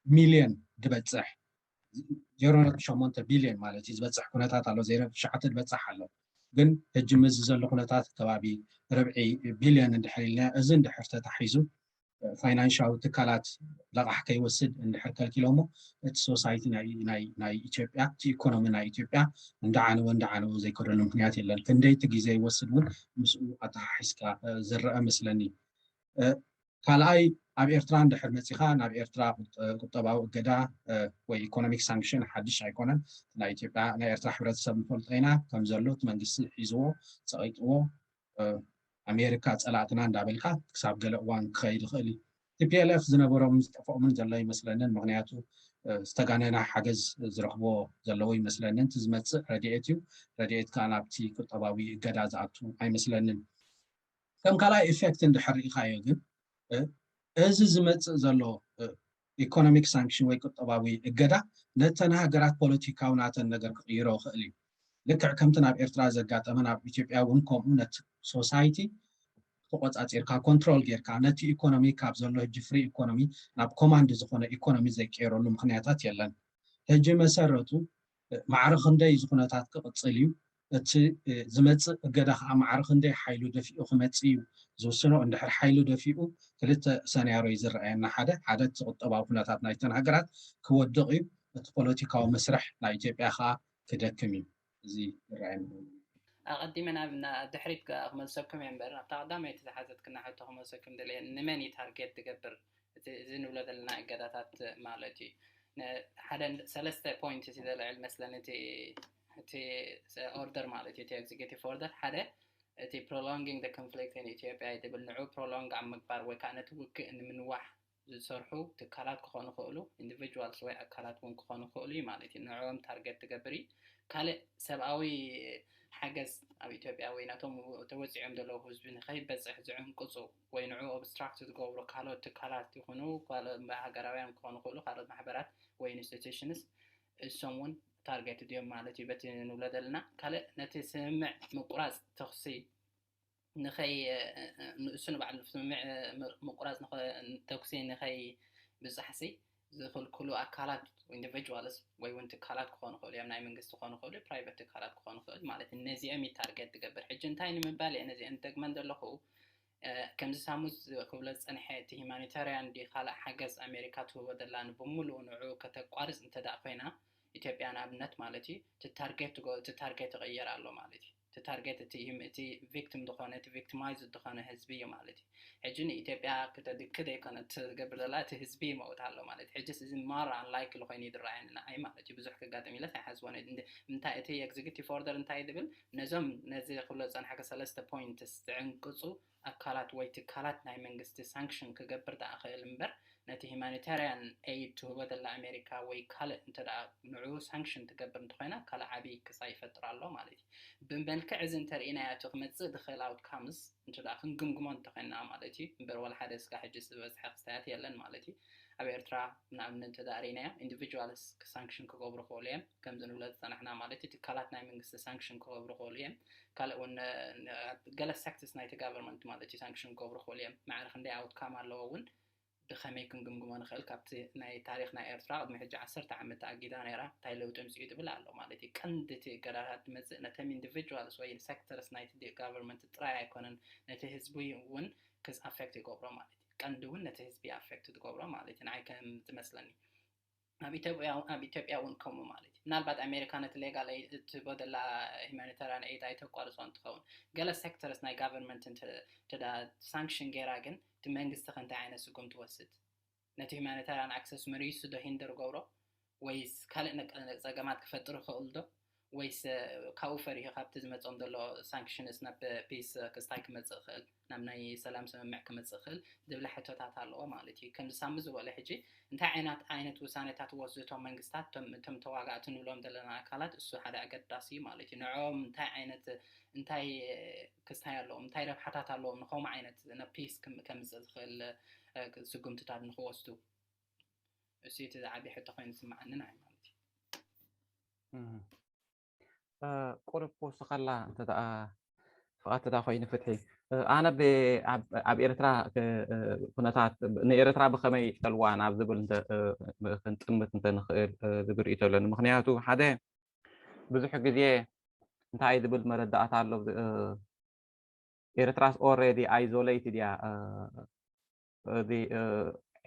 ሚልዮን ዝበፅሕ ዜሮ ነጥቢ ሸሞንተ ቢልዮን ማለት እዩ ዝበፅሕ ኩነታት ኣሎ። ዜሮ ነጥቢ ትሽዓተ ዝበፅሕ ኣሎ። ግን ሕጂ ምዚ ዘሎ ኩነታት ከባቢ ርብዒ ቢልዮን እንድሕር ኢልና እዚ እንድሕር ተታሒዙ ፋይናንሻዊ ትካላት ለቓሕ ከይወስድ እንድሕር ከልኪሎሞ እቲ ሶሳይቲ ናይ ኢትዮጵያ እቲ ኢኮኖሚ ናይ ኢትዮጵያ እንዳዓነወ እንዳዓነወ ዘይከደሉ ምክንያት የለን። ክንደይቲ ግዜ ይወስድ እውን ምስኡ ኣተሓሒዝካ ዝረአ መስለኒ። ካልኣይ ኣብ ኤርትራ እንድሕር መፂኻ ናብ ኤርትራ ቁጠባዊ እገዳ ወይ ኢኮኖሚክ ሳንክሽን ሓድሽ ኣይኮነን። ናይ ኢትዮጵያ ናይ ኤርትራ ሕብረተሰብ ንፈልጦ ኢና ከም ዘሎ እቲ መንግስቲ ሒዝዎ ፀቂጥዎ ኣሜሪካ ፀላእትና እንዳበልካ ክሳብ ገለ እዋን ክኸይድ ይኽእል እዩ። ቲፒኤልኤፍ ዝነበሮምን ዝጠፍኦምን ዘሎ ይመስለንን። ምክንያቱ ዝተጋነና ሓገዝ ዝረኽቦ ዘለዎ ይመስለንን። እቲ ዝመፅእ ረድኤት እዩ። ረድኤት ከዓ ናብቲ ቁጠባዊ እገዳ ዝኣቱ ኣይመስለንን። ከም ካልኣይ ኢፌክት እንድሕር ርኢኻዮ ግን እዚ ዝመፅእ ዘሎ ኢኮኖሚክ ሳንክሽን ወይ ቁጠባዊ እገዳ ነተን ሃገራት ፖለቲካዊ ናተን ነገር ክቕይሮ ይኽእል እዩ። ልክዕ ከምቲ ናብ ኤርትራ ዘጋጠመ ናብ ኢትዮጵያ እውን ከምኡ ነቲ ሶሳይቲ ተቆፃፂርካ ኮንትሮል ጌርካ ነቲ ኢኮኖሚ ካብ ዘሎ ሕጂ ፍሪ ኢኮኖሚ ናብ ኮማንድ ዝኾነ ኢኮኖሚ ዘይቀየረሉ ምክንያታት የለን። ሕጂ መሰረቱ ማዕረ ክንደይ እዚ ኩነታት ክቕፅል እዩ እቲ ዝመፅእ እገዳ ከዓ ማዕረ ክንደይ ሓይሉ ደፊኡ ክመፅእ እዩ ዝውስኖ። እንድሕር ሓይሉ ደፊኡ ክልተ ሰናርዮ እዩ ዝረኣየና። ሓደ ሓደ እቲ ቁጠባዊ ኩነታት ናይተን ሃገራት ክወድቕ እዩ። እቲ ፖለቲካዊ መስርሕ ናይ ኢትዮጵያ ከዓ ክደክም እዩ። እዚ ይረኣየኒ። ኣቐዲመ ናብ ድሕሪት ክመልሰኩም እየ እምበር ኣብታ ቀዳመይቲ ዝሓዘትክና ሕቶ ክመልሰኩም ደልየ። ንመን እዩ ታርጌት ትገብር? እዚ ንብሎ ዘለና እገዳታት ማለት እዩ። ሓደ ሰለስተ ፖይንት ሲ ዘልዕል መስለን እቲ ኦርደር ማለት እዩ፣ እቲ ኤግዚኪቲቭ ኦርደር። ሓደ እቲ prolonging the conflict in Ethiopia እዩ ትብል። ንዑ ፕሮሎንግ ኣብ ምግባር ወይ ከዓ ነቲ ውግእ ንምንዋሕ ዝሰርሑ ትካላት ክኾኑ ይኽእሉ፣ ኢንዲቪጁዋልስ ወይ ኣካላት እውን ክኾኑ ይኽእሉ እዩ ማለት እዩ። ንዕኦም ታርጌት ትገብር እዩ። ካልእ ሰብኣዊ ሓገዝ ኣብ ኢትዮጵያ ወይ ናቶም ተወፂዖም ዘለዉ ህዝቢ ንኸይበፅሕ ዝዕንቅፁ ወይ ንዑ ኦብስትራክት ዝገብሩ ካልኦት ትካላት ይኹኑ ካልኦት ሃገራውያን ክኾኑ ይኽእሉ ካልኦት ማሕበራት ወይ ኢንስቲቱሽንስ እሶም እውን ታርጌት ድዮም ማለት እዩ። በቲ ንብሎ ዘለና ካልእ ነቲ ስምምዕ ምቁራፅ ተኹሲ ንኸይ ንእሱ ንባዕሉ ስምምዕ ምቁራፅ ተኩሲ ንኸይ ብፃሕሲ ዝኽልክሉ ኣካላት ኢንዲቪጁዋልስ ወይ እውን ትካላት ክኾኑ ይኽእሉ እዮም። ናይ መንግስቲ ክኾኑ ይኽእሉ፣ ፕራይቨት ትካላት ክኾኑ ይኽእሉ ማለት እዩ። ነዚኦም እዩ ታርጌት ትገብር። ሕጂ እንታይ ንምባል እየ ነዚአን ዝደግመን ዘለኹ? ከምዚ ሳሙስ ክብሎ ዝፀንሐ እቲ ሂማኒታርያን ዲ ካልእ ሓገዝ ኣሜሪካ ትህቦ ዘላ ንብምሉኡ ንዑ ከተቋርፅ እንተደኣ ኮይና ኢትዮጵያ ንኣብነት ማለት እዩ፣ እቲ ታርጌት ትጎ- እቲ ታርጌት ይቕየር ኣሎ ማለት እዩ። እቲ ታርጌት እቲ ሂም- እቲ ቪክቲም ዝኾነ እቲ ቪክቲማይዝ ዝኾነ ህዝቢ እዩ ማለት እዩ። ሕጂ ንኢትዮጵያ ክተድክት ኣይኮነ ትገብር ዘላ እቲ ህዝቢ ይመውት ኣሎ ማለት እዩ። ሕጂስ እዚ ማር ኣንላይክሊ ኮይኑ እዩ ዝረኣየኒ ንዓይ ማለት እዩ። ብዙሕ ከጋጥም ኢለስ ኣይሓስቦን እየ። እንደ- እንታይ እቲ ኤግዚኪቲቭ ኦርደር እንታይ እዩ ዝብል ነዞም ነዚ ክብሎ ዝፀንሐ ሰለስተ ፖይንትስ ዝዕንቅፁ ኣካላት ወይ ትካላት ናይ መንግስቲ ሳንክሽን ክገብር ደኣ ክእል እምበር፣ ነቲ ሂማኒታርያን ኤይድ ትህቦ ዘላ ኣሜሪካ ወይ ካልእ እንተ ደኣ ንዑ ሳንክሽን ትገብር እንተኾይና፣ ካልእ ዓብዪ ክሳይ ይፈጥር ኣሎ ማለት እዩ። ብመልክዕ እዚ እንተርኢናዮ እቲ ክመጽእ ዝኽእል ኣውትካምስ እንተ ደኣ ክንግምግሞ እንተኾይና ማለት እዩ። እምበር ዋላ ሓደ እስካ ሕጂ ዝበዝሐ ክስታያት የለን ማለት እዩ። ኣብ ኤርትራ ንኣብነት እንተ ደኣ ርኢናዮ ኢንዲቪጁዋልስ ሳንክሽን ክገብሩ ክኽእሉ እዮም። ከምዚ ንብሎ ዝጸናሕና ማለት እዩ። ትካላት ናይ መንግስቲ ሳንክሽን ክገብሩ ክኽእሉ እዮም። ካልእ እውን ገለ ሴክተርስ ናይቲ ጋቨርንመንት ማለት እዩ ሳንክሽን ክገብሩ ክኽእሉ እዮም። ማዕረ ክንደይ ኣውትካም ኣለዎ እውን ብኸመይ ክንግምግሞ ንኽእል? ካብቲ ናይ ታሪኽ ናይ ኤርትራ ቅድሚ ሕጂ ዓሰርተ ዓመት ተኣጊዳ ነይራ፣ እንታይ ለውጢ ኣምጺኡ ትብል ኣሎ ማለት እዩ። ቀንዲ እቲ እገዳታት ዝመጽእ ነተም ኢንዲቪጁዋልስ ወይ ሴክተርስ ናይቲ ጋቨርንመንት ጥራይ ኣይኮነን፣ ነቲ ህዝቢ እውን ክዝ ኣፌክት ይገብሮ ማለት እዩ። ቀንዲ እውን ነቲ ህዝቢ ኣፌክት ትገብሮ ማለት እዩ። ንዓይ ከም ዝመስለኒ ኣብ ኢትዮጵያ እውን ከምኡ ማለት እዩ። ምናልባት ኣሜሪካ ነቲ ሌጋል ኤይድ እትህቦ ዘላ ሂማኒታርያን ኤይድ ኣይተቋርጾ እንትኸውን፣ ገለ ሴክተርስ ናይ ጋቨርንመንት እንተ ሳንክሽን ገይራ ግን እቲ መንግስቲ ከ እንታይ ዓይነት ስጉም ትወስድ? ነቲ ሂማኒታርያን ኣክሰስ መሪሱ ዶ ሂንደር ገብሮ ወይስ ካልእ ጸገማት ክፈጥር ይኽእል ዶ? ወይስ ካብኡ ፈሪሑ ካብቲ ዝመጾም ዘሎ ሳንክሽንስ ናብ ፒስ ክስታይ ክመጽእ ይኽእል፣ ናብ ናይ ሰላም ስምምዕ ክመጽእ ይኽእል ዝብላ ሕቶታት ኣለዎ ማለት እዩ። ከምዚ ሳሚ ዝበሎ ሕጂ እንታይ ዓይነት ዓይነት ውሳኔታት ወስዱ እቶም መንግስታት እቶም ተዋጋእቲ ንብሎም ዘለና ኣካላት እሱ ሓደ ኣገዳሲ ማለት እዩ። ንዕኦም እንታይ ዓይነት እንታይ ክስታይ ኣለዎም እንታይ ረብሓታት ኣለዎም ንኸምኡ ዓይነት ናብ ፒስ ከምፅእ ዝኽእል ስጉምትታት ንክወስዱ እሱ እቲ ዝዓብይ ሕቶ ኮይኑ ዝስምዓኒ ንዓይ ማለት እዩ። ቁሩብ ክወስኸላ እንተ ደኣ ፍቓድ እንተ ደኣ ኮይኑ ፍትሒ፣ ኣነ ኣብ ኤርትራ ኩነታት ንኤርትራ ብኸመይ ይጸልዋ ናብ ዝብል ክንጥምት እንተ ንኽእል ዝብል ርእይቶ ኣለኒ። ምኽንያቱ ሓደ ብዙሕ ግዜ እንታይ ዝብል መረዳእታ ኣሎ፣ ኤርትራስ ኦልሬዲ ኣይዞሌትድ እያ። እዚ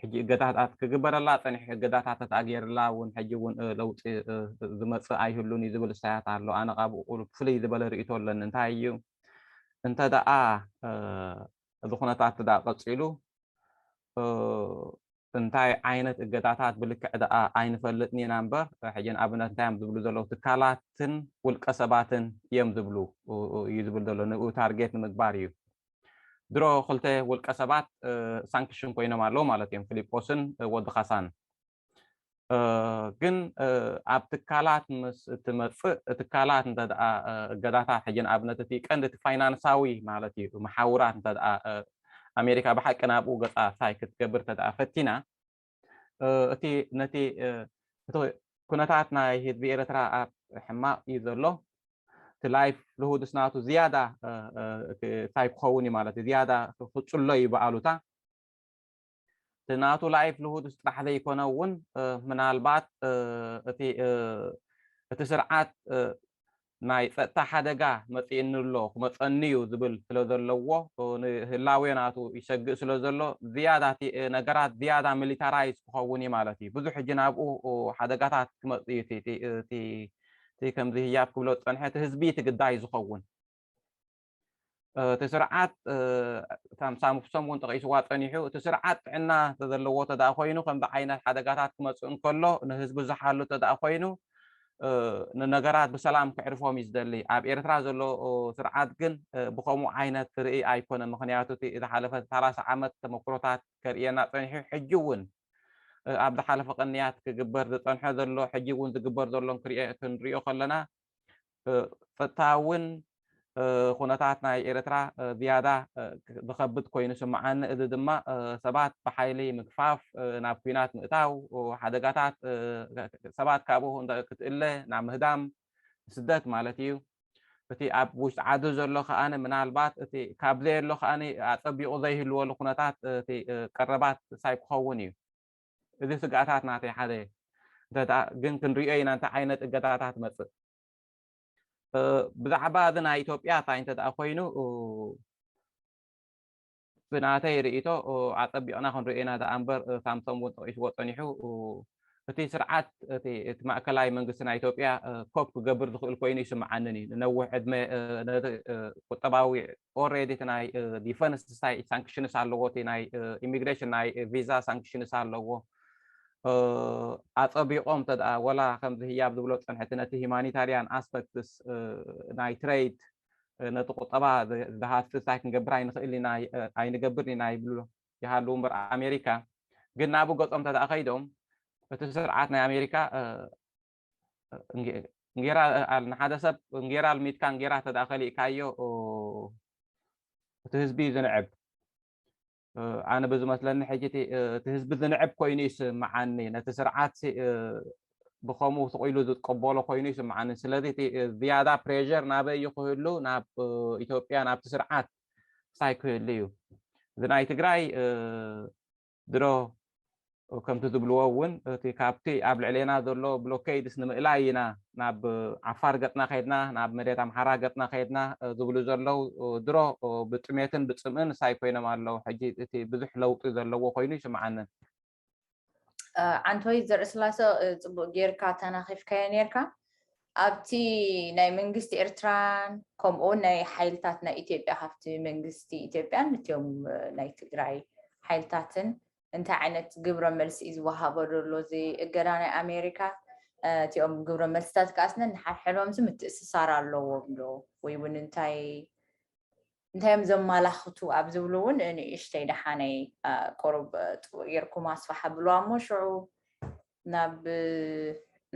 ሕጂ እገዳታት ክግበረላ ጸኒሑ እገዳታት ተታገይርላ እውን ሕጂ እውን ለውጢ ዝመጽእ ኣይህሉን እዩ ዝብል እሳያት ኣሎ። ኣነ ካብኡ ቁሩብ ፍልይ ዝበለ ርእይቶ ኣለኒ። እንታይ እዩ እንተ ደኣ እዚ ኩነታት ደኣ ቀጺሉ እንታይ ዓይነት እገዳታት ብልክዕ ደኣ ኣይንፈልጥን ኢና እምበር ሕጂ ንኣብነት እንታይ እዮም ዝብሉ ዘለዉ ትካላትን ውልቀ ሰባትን እዮም ዝብሉ እዩ ዝብል ዘሎ ንኡ ታርጌት ንምግባር እዩ። ድሮ ክልተ ውልቀ ሰባት ሳንክሽን ኮይኖም ኣለዉ ማለት እዮም፣ ፊሊጶስን ወዲ ካሳን። ግን ኣብ ትካላት ምስ እትመፅእ ትካላት እንተ ደኣ እገዳታት ሕጂ ንኣብነት እቲ ቀንዲ እቲ ፋይናንሳዊ ማለት እዩ መሓውራት እንተ ደኣ ኣሜሪካ ብሓቂ ናብኡ ገፃ ሳይ ክትገብር እንተ ደኣ ፈቲና እቲ ነቲ እቲ ኩነታት ናይ ህዝቢ ኤርትራ ኣብ ሕማቕ እዩ ዘሎ። እቲ ላይፍ ልሁድስ ናቱ ዝያዳ እንታይ ክኸውን እዩ ማለት እዩ ዝያዳ ክጽሎ እዩ ብኣሉታ። እቲ ናቱ ላይፍ ልሁድስ ጥራሕ ዘይኮነ እውን ምናልባት እቲ እቲ ስርዓት ናይ ጸጥታ ሓደጋ መጺእኒ ኣሎ ክመጸኒ እዩ ዝብል ስለ ዘለዎ ንህላዌ ናቱ ይሰግእ ስለ ዘሎ ዝያዳ እቲ ነገራት ዝያዳ ሚሊታራይዝ ክኸውን እዩ ማለት እዩ። ብዙሕ ሕጂ ናብኡ ሓደጋታት ክመጽእ እዩ እቲ ከምዚ ህያብ ክብሎ ዝጸንሐ እቲ ህዝቢ እቲ ግዳይ ዝኸውን እቲ ስርዓት ከም ሳምሶም እውን ጠቂስዋ ጸኒሑ እቲ ስርዓት ጥዕና ተዘለዎ ተደኣ ኮይኑ ከምዚ ዓይነት ሓደጋታት ክመጽእ እንከሎ ንህዝቢ ዝሓሉ ተደኣ ኮይኑ ንነገራት ብሰላም ክዕርፎም እዩ ዝደሊ። ኣብ ኤርትራ ዘሎ ስርዓት ግን ብከምኡ ዓይነት ትርኢ ኣይኮነ። ምክንያቱ እቲ ዝሓለፈ ሰላሳ ዓመት ተመክሮታት ከርእየና ጸኒሑ ሕጂ እውን ኣብ ዝሓለፈ ቅንያት ክግበር ዝጸንሖ ዘሎ ሕጂ እውን ዝግበር ዘሎን ክንሪኦ ከለና ጸጥታውን ኩነታት ናይ ኤርትራ ዝያዳ ዝኸብድ ኮይኑ ስምዓኒ። እዚ ድማ ሰባት ብሓይሊ ምግፋፍ ናብ ኲናት ምእታው ሓደጋታት ሰባት ካብኡ ክትእለ ናብ ምህዳም ስደት ማለት እዩ። እቲ ኣብ ውሽጢ ዓዲ ዘሎ ከኣ ምናልባት እቲ ካብ ዘየሎ ከኣ ኣጸቢቑ ዘይህልወሉ ኩነታት እቲ ቀረባት ሳይ ክኸውን እዩ። እዚ ስግኣታት ናተይ ሓደ እንተ ግን ክንሪኦ ኢና እንታይ ዓይነት እገዳታት መጽእ ብዛዕባ እዚ ናይ ኢትዮጵያ እንታይ እንተ ኮይኑ ብናተይ ርእይቶ ኣጸቢቕና ክንሪኦ ኢና ደኣ እምበር ሳምሶም እውን ጠቂስዎ ጸኒሑ እቲ ስርዓት እቲ ማእከላይ መንግስቲ ናይ ኢትዮጵያ ኮፕ ክገብር ዝኽእል ኮይኑ ይስምዓንን እዩ። ንነዊሕ ዕድመ ቁጠባዊ ኦሬዲ እቲ ናይ ዲፈንስ ሳይ ሳንክሽንስ ኣለዎ፣ እቲ ናይ ኢሚግሬሽን ናይ ቪዛ ሳንክሽንስ ኣለዎ። ኣጸቢቖም ተደኣ ወላ ከምዚ ህያብ ዝብሎ ጸንሐቲ ነቲ ሂማኒታርያን ኣስፐክትስ ናይ ትሬድ ነቲ ቁጠባ ዝሃስስ ኣይክንገብር ኣይንኽእል ኢና ኣይንገብርን ኢና ይብሉ ይሃሉ እምበር ኣሜሪካ ግን ናብኡ ገጾም ተደኣ ከይዶም እቲ ስርዓት ናይ ኣሜሪካ እንጌራ ንሓደ ሰብ እንጌራ ኣልሚድካ እንጌራ ተደኣ ከሊእካዮ እቲ ህዝቢ እዩ ዝንዕብ። ኣነ ብዝመስለኒ ሕጂ እቲ ህዝቢ ዝንዕብ ኮይኑ ይስምዓኒ። ነቲ ስርዓት ብከምኡ ስቕ ኢሉ ዝቀበሎ ኮይኑ ይስምዓኒ። ስለዚ እቲ ዝያዳ ፕሬር ናበይ እዩ ክህሉ ናብ ኢትዮጵያ ናብቲ ስርዓት ሳይ ክህሉ እዩ። እዚ ናይ ትግራይ ድሮ ከምቲ ዝብልዎ እውን እቲ ካብቲ ኣብ ልዕሌና ዘሎ ብሎኬድስ ንምእላይ ኢና ናብ ዓፋር ገጥና ከይድና ናብ መሬት ኣምሓራ ገጥና ከይድና ዝብሉ ዘለዉ ድሮ ብጥሜትን ብፅምእን ሳይ ኮይኖም ኣለዉ። ሕጂ እቲ ብዙሕ ለውጢ ዘለዎ ኮይኑ ይስምዓንን። ዓንቶይ ዘርኢ ስላሰ ፅቡቅ ጌርካ ተናኺፍካዮ ኔርካ። ኣብቲ ናይ መንግስቲ ኤርትራን ከምኡውን ናይ ሓይልታት ናይ ኢትዮጵያ ካብቲ መንግስቲ ኢትዮጵያን እቲኦም ናይ ትግራይ ሓይልታትን እንታይ ዓይነት ግብረ መልሲ እዩ ዝወሃቦ ዘሎ እዚ እገዳ ናይ ኣሜሪካ? እቲኦም ግብረ መልስታት ከኣስ ነንሓድሕዶምሲ ምትእስሳር ኣለዎም ዶ ወይ እውን እንታይ እንታይ እዮም ዘማላኽቱ ኣብ ዝብሉ እውን ንእሽተይ ደሓነይ ቁሩብ ጥቡቅ ጌርኩም ኣስፋሕ ኣብልዋ እሞ ሽዑ ናብ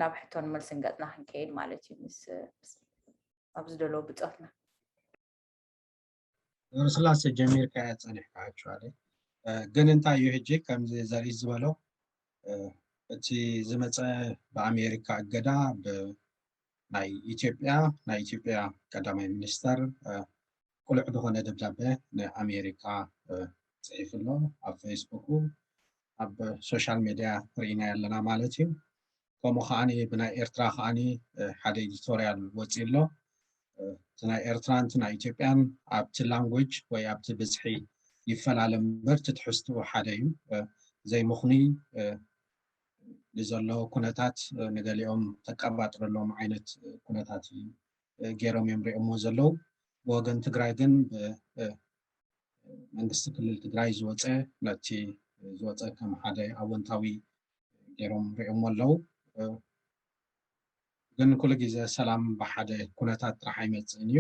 ናብ ሕቶን መልስን ገፅና ክንከይድ ማለት እዩ ምስ ኣብ ዝደለዎ ብፆትና ገብረስላሴ ጀሚርካ እያ ፀኒሕካ actually ግን እንታይ እዩ ሕጂ ከምዚ ዘርኢ ዝበሎ እቲ ዝመፀ ብኣሜሪካ እገዳ ናይ ኢትዮጵያ ናይ ኢትዮጵያ ቀዳማይ ሚኒስተር ቁሉዕ ዝኾነ ደብዳበ ንኣሜሪካ ፅሒፉ ኣሎ ኣብ ፌስቡኩ ኣብ ሶሻል ሚድያ ርኢና ኣለና ማለት እዩ። ከምኡ ከዓኒ ብናይ ኤርትራ ከዓኒ ሓደ ኤዲቶርያል ወፂ ኣሎ። እቲ ናይ ኤርትራን እቲ ናይ ኢትዮጵያን ኣብቲ ላንጉጅ ወይ ኣብቲ ብዝሒ ይፈላለ እምበር እቲ ትሕዝትኡ ሓደ እዩ። ዘይምኽኑይ ንዘሎ ኩነታት ንገሊኦም ተቀባጥረሎም ዓይነት ኩነታት ገይሮም እዮም ሪኦሞ ዘለዉ። ብወገን ትግራይ ግን መንግስቲ ክልል ትግራይ ዝወፀ ነቲ ዝወፀ ከም ሓደ ኣወንታዊ ገይሮም ሪኦሞ ኣለዉ። ግን ኩሉ ግዜ ሰላም ብሓደ ኩነታት ጥራሕ ኣይመፅእን እዩ።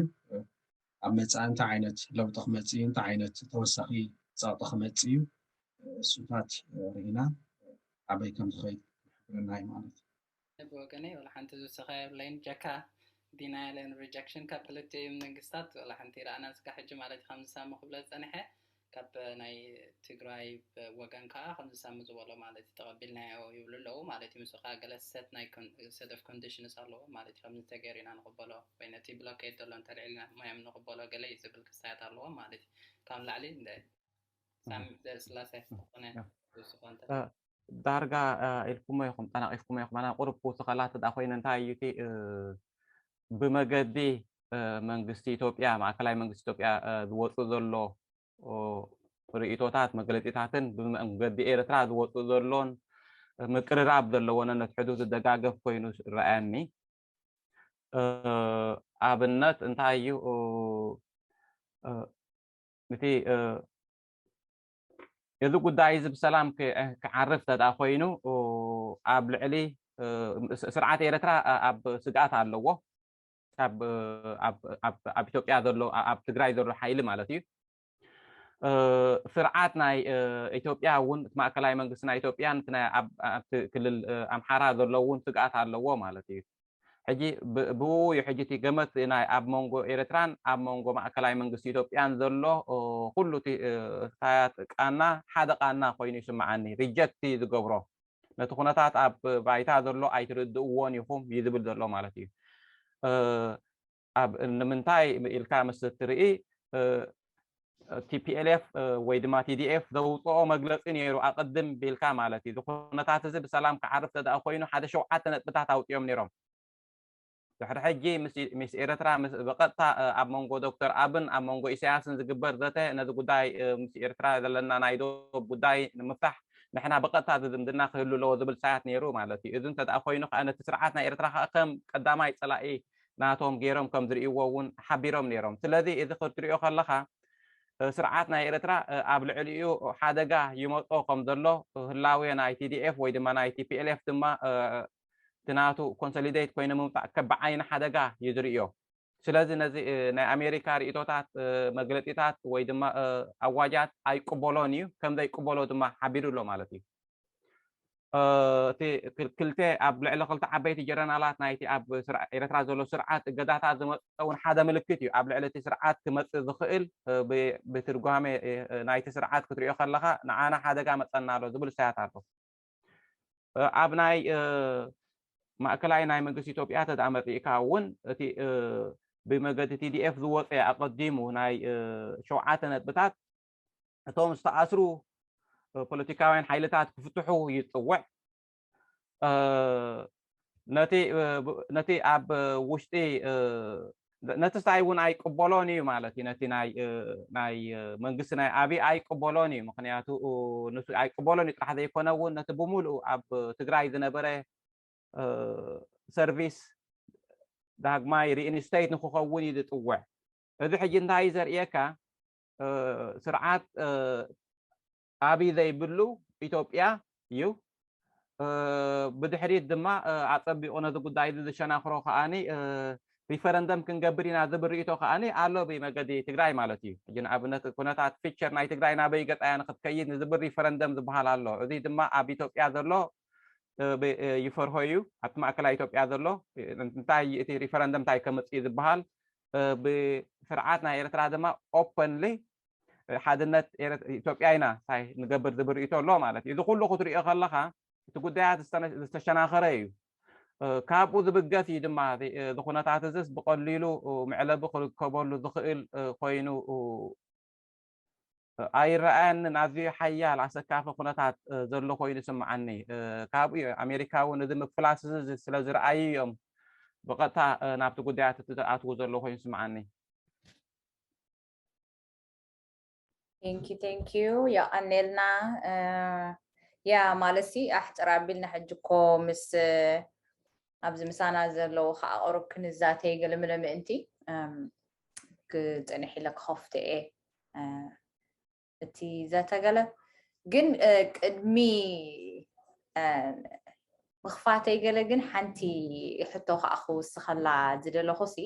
ኣብ መፃኢ እንታይ ዓይነት ለውጢ ክመፅእ እዩ፣ እንታይ ዓይነት ተወሳኺ ፀቕጢ ክመፅእ እዩ፣ እሱታት ርኢና ኣበይ ከም ዝኸይድ ይሕብረና እዩ ማለት እዩ። ብወገነይ ወላ ሓንቲ ዝውስኸ የብለይን ጀካ denial and rejection ካብ ክልቲኦም መንግስታት ወላ ሓንቲ ይረኣና እስካ ሕጂ ማለት እዩ። ከምዚ ሳሚ ክብሎ ዝፀንሐ ካብ ናይ ትግራይ ወገን ከዓ ከምዚ ሳሚ ዝበሎ ማለት እዩ ተቐቢልናዮ ይብሉ ኣለዉ ማለት እዩ። ምስኡ ከዓ ገለ set ናይ set of conditions ኣለዎ ማለት እዩ። ከምዚ ተገይሩ ኢና ንቕበሎ ወይ ነቲ ብሎኬድ ዘሎ እንተልዒልና ማዮም ንቕበሎ ገለ እዩ ዝብል ክስታያት ኣለዎም ማለት እዩ። ካብ ላዕሊ እንደ ሳሚ ዘርእስላሴ ዝኾነ ዝውስኾ እንተ ዳርጋ ኢልኩሞ ኢኹም ጠናቂፍኩሞ ኢኹም ኣና ቁሩብ ክውስኸላ ተዳ ኮይነ እንታይ እዩ እቲ ብመገዲ መንግስቲ ኢትዮጵያ ማእከላይ መንግስቲ ኢትዮጵያ ዝወፁ ዘሎ ርእቶታት መግለፂታትን ብመንገዲ ኤርትራ ዝወፁ ዘሎን ምቅርራብ ዘለዎ ነነትሕዱ ዝደጋገፍ ኮይኑ ረኣየኒ። ኣብነት እንታይ እዩ እቲ እዚ ጉዳይ እዚ ብሰላም ክዓርፍ ተደኣ ኮይኑ ኣብ ልዕሊ ስርዓት ኤርትራ ኣብ ስግኣት ኣለዎ። ኣብ ኢትዮጵያ ዘሎ ኣብ ትግራይ ዘሎ ሓይሊ ማለት እዩ። ስርዓት ናይ ኢትዮጵያ እውን እቲ ማእከላይ መንግስቲ ናይ ኢትዮጵያን ኣብቲ ክልል ኣምሓራ ዘሎ እውን ስግኣት ኣለዎ ማለት እዩ። ሕጂ ብኡ እዩ ሕጂ እቲ ገመት ናይ ኣብ መንጎ ኤርትራን ኣብ መንጎ ማእከላይ መንግስቲ ኢትዮጵያን ዘሎ ኩሉ እቲ ሳያት ቃና ሓደ ቃና ኮይኑ ይስምዓኒ። ሪጀክት ዝገብሮ ነቲ ኩነታት ኣብ ባይታ ዘሎ ኣይትርድእዎን ኢኹም እዩ ዝብል ዘሎ ማለት እዩ። ኣብ ንምንታይ ኢልካ ምስ እትርኢ ቲፒኤልኤፍ ወይ ድማ ቲዲኤፍ ዘውፅኦ መግለፂ ነይሩ ኣቅድም ቢልካ ማለት እዩ። እዚ ኩነታት እዚ ብሰላም ክዓርፍ ተደኣ ኮይኑ ሓደ ሸውዓተ ነጥብታት ኣውፅኦም ነይሮም። ድሕሪ ሕጂ ምስ ኤርትራ ብቀጥታ ኣብ መንጎ ዶክተር ኣብን ኣብ መንጎ ኢሳያስን ዝግበር ዘተ ነዚ ጉዳይ ምስ ኤርትራ ዘለና ናይ ዶብ ጉዳይ ንምፍታሕ ንሕና ብቀጥታ ዝዝምድና ክህሉ ኣለዎ ዝብል ሳያት ነይሩ ማለት እዩ። እዚ እንተደኣ ኮይኑ ከዓ ነቲ ስርዓት ናይ ኤርትራ ከዓ ከም ቀዳማይ ፀላኢ ናቶም ገይሮም ከም ዝርእይዎ እውን ሓቢሮም ነይሮም። ስለዚ እዚ ክትሪኦ ከለካ ስርዓት ናይ ኤርትራ ኣብ ልዕሊኡ ሓደጋ ይመፆ ከም ዘሎ ህላዌ ናይ ቲዲኤፍ ወይ ድማ ናይ ቲፒኤልኤፍ ድማ እቲ ናቱ ኮንሶሊዴት ኮይኑ ምምፃእ ከ ብዓይኒ ሓደጋ እዩ ዝርእዮ። ስለዚ ነዚ ናይ ኣሜሪካ ርእቶታት፣ መግለፂታት ወይ ድማ ኣዋጃት ኣይቅበሎን እዩ። ከም ዘይቅበሎ ድማ ሓቢሩ ኣሎ ማለት እዩ። እቲ ክልተ ኣብ ልዕሊ ክልተ ዓበይቲ ጀነራላት ናይቲ ኣብ ኤርትራ ዘሎ ስርዓት እገዳታት ዝመፀ እውን ሓደ ምልክት እዩ። ኣብ ልዕሊ እቲ ስርዓት ክመፅእ ዝኽእል ብትርጓሜ ናይቲ ስርዓት ክትሪኦ ከለካ ንዓና ሓደጋ መፀና ኣሎ ዝብል እሳያት ኣሎ። ኣብ ናይ ማእከላይ ናይ መንግስቲ ኢትዮጵያ ተዳ መፅእካ እውን እቲ ብመገዲ ቲ ዲ ኤፍ ዝወፀ ኣቐዲሙ ናይ ሸውዓተ ነጥብታት እቶም ዝተኣስሩ ፖለቲካውያን ሓይልታት ክፍትሑ ይፅውዕ። ነቲ ኣብ ውሽጢ ነቲ ስታይ እውን ኣይቅበሎን እዩ ማለት እዩ። ነቲ ናይ መንግስቲ ናይ ኣብይ ኣይቅበሎን እዩ። ምክንያቱ ንሱ ኣይቅበሎን እዩ ጥራሕ ዘይኮነ እውን ነቲ ብምሉእ ኣብ ትግራይ ዝነበረ ሰርቪስ ዳግማይ ሪኢንስቴት ንክኸውን እዩ ዝፅውዕ። እዚ ሕጂ እንታይ እዩ ዘርእየካ? ስርዓት ኣብይ ዘይብሉ ኢትዮጵያ እዩ። ብድሕሪት ድማ ኣፀቢቑ ነዚ ጉዳይ እዚ ዝሸናኽሮ ከዓኒ ሪፈረንደም ክንገብር ኢና ዝብል ርእይቶ ከዓኒ ኣሎ ብመገዲ ትግራይ ማለት እዩ። ሕጂ ንኣብነት ኩነታት ፊቸር ናይ ትግራይ ናበይ ገፃያ ንክትከይድ ንዝብል ሪፈረንደም ዝበሃል ኣሎ። እዚ ድማ ኣብ ኢትዮጵያ ዘሎ ይፈርሆ እዩ። ኣብቲ ማእከላይ ኢትዮጵያ ዘሎ እንታይ እቲ ሪፈረንደም እንታይ ከምፅእ እዩ ዝበሃል ብስርዓት ናይ ኤርትራ ድማ ኦፐንሊ ሓድነት ኢትዮጵያ ኢና ንገብር ዝብል ርእይቶ ኣሎ ማለት እዩ። እዚ ኩሉ ክትሪኦ ከለካ እቲ ጉዳያት ዝተሸናኸረ እዩ። ካብኡ ዝብገስ እዩ ድማ እዚ ኩነታት እዚስ ብቐሊሉ መዕለቢ ክርከበሉ ዝኽእል ኮይኑ ኣይረኣየንን። ኣዝዩ ሓያል ኣሰካፊ ኩነታት ዘሎ ኮይኑ ይስምዓኒ። ካብኡ ኣሜሪካ እውን እዚ ምፍላስ እዚ ስለ ዝረኣዩ እዮም ብቐጥታ ናብቲ ጉዳያት ዝኣትዉ ዘሎ ኮይኑ ይስምዓኒ። Thank you, thank you። የቐኔልና። ያ ማለሲ ኣሕፅር ኣቢልና ሕጂ እኮ ምስ ኣብዚ ምሳና ዘለዉ ከዓ ቁሩብ ክንዛተይ ገለ ምለ ምእንቲ ክፅንሕ ኢለ ክኸፍቶ እየ እቲ ዘተገለ ግን ቅድሚ ምኽፋተይ ገለ ግን ሓንቲ ሕቶ ከዓ ክውስኸላ ዝደለኹ ሲ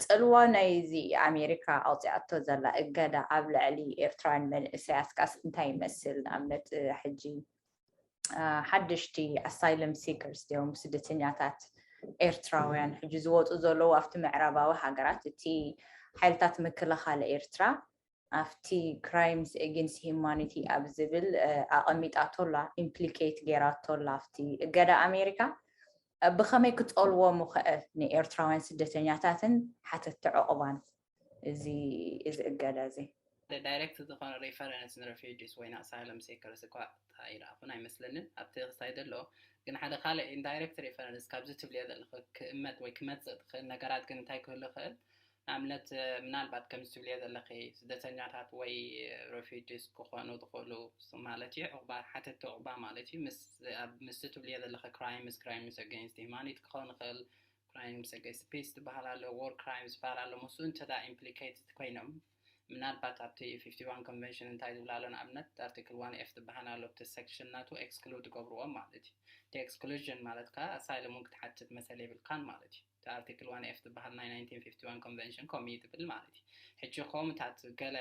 ፅልዋ ናይዚ ኣሜሪካ ኣውፅኣቶ ዘላ እገዳ ኣብ ልዕሊ ኤርትራውያን መንእሰያት ካስ እንታይ ይመስል? ንኣብነት ሕጂ ሓደሽቲ ኣሳይለም ሲከርስ ድዮም ስደተኛታት ኤርትራውያን ሕጂ ዝወፁ ዘለዉ ኣብቲ ምዕራባዊ ሃገራት እቲ ሓይልታት ምክልኻል ኤርትራ ኣብቲ crimes against humanity ኣብ ዝብል ኣቐሚጣቶ ኣላ implicate ገይራቶ ኣላ ኣብቲ እገዳ ኣሜሪካ። ብኸመይ ክፀልዎ ምኽእል ንኤርትራውያን ስደተኛታትን ሓተቲ ዕቑባን እዚ እዚ እገዳ እዚ? ዳይሬክት ዝኾነ reference ን refugees ወይ ን asylum seekers እኳ ኣይረኣኹን ኣይመስለንን ኣብቲ ክሳይ ዘሎ። ግን ሓደ ካልእ indirect reference ካብዚ ትብልዮ ዘለኺ ክእመት ወይ ክመፅእ ትኽእል ነገራት ግን እንታይ ክህሉ ይኽእል? ንኣብነት ምናልባት ከምዚ ትብልዮ ዘለኺ ስደተኛታት ወይ refugees ክኾኑ ዝኽእሉ ማለት እዩ ዕቑባ ሓተቲ ዕቑባ ማለት እዩ። ምስቲ ትብልዮ ዘለኺ crimes crimes against humanity ክኸውን ይኽእል፣ crimes against peace ዝበሃል ኣሎ፣ war crimes ዝበሃል ኣሎ። ምስኡ እንተ implicate ኮይኖም ምናልባት ኣብቲ fifty one convention እንታይ ዝብል ኣሎ ንኣብነት article one F ዝበሃል ኣሎ ኣብቲ section ናቱ exclude ገብርዎም ማለት እዩ። እቲ exclusion ማለት ከዓ asylum እውን ክትሓትት መሰል የብልካን ማለት እዩ። እቲ article one F ዝበሃል ናይ nineteen fifty one convention ከምኡ እዩ ዝብል ማለት እዩ። ሕጂ ከምኡታት ገለ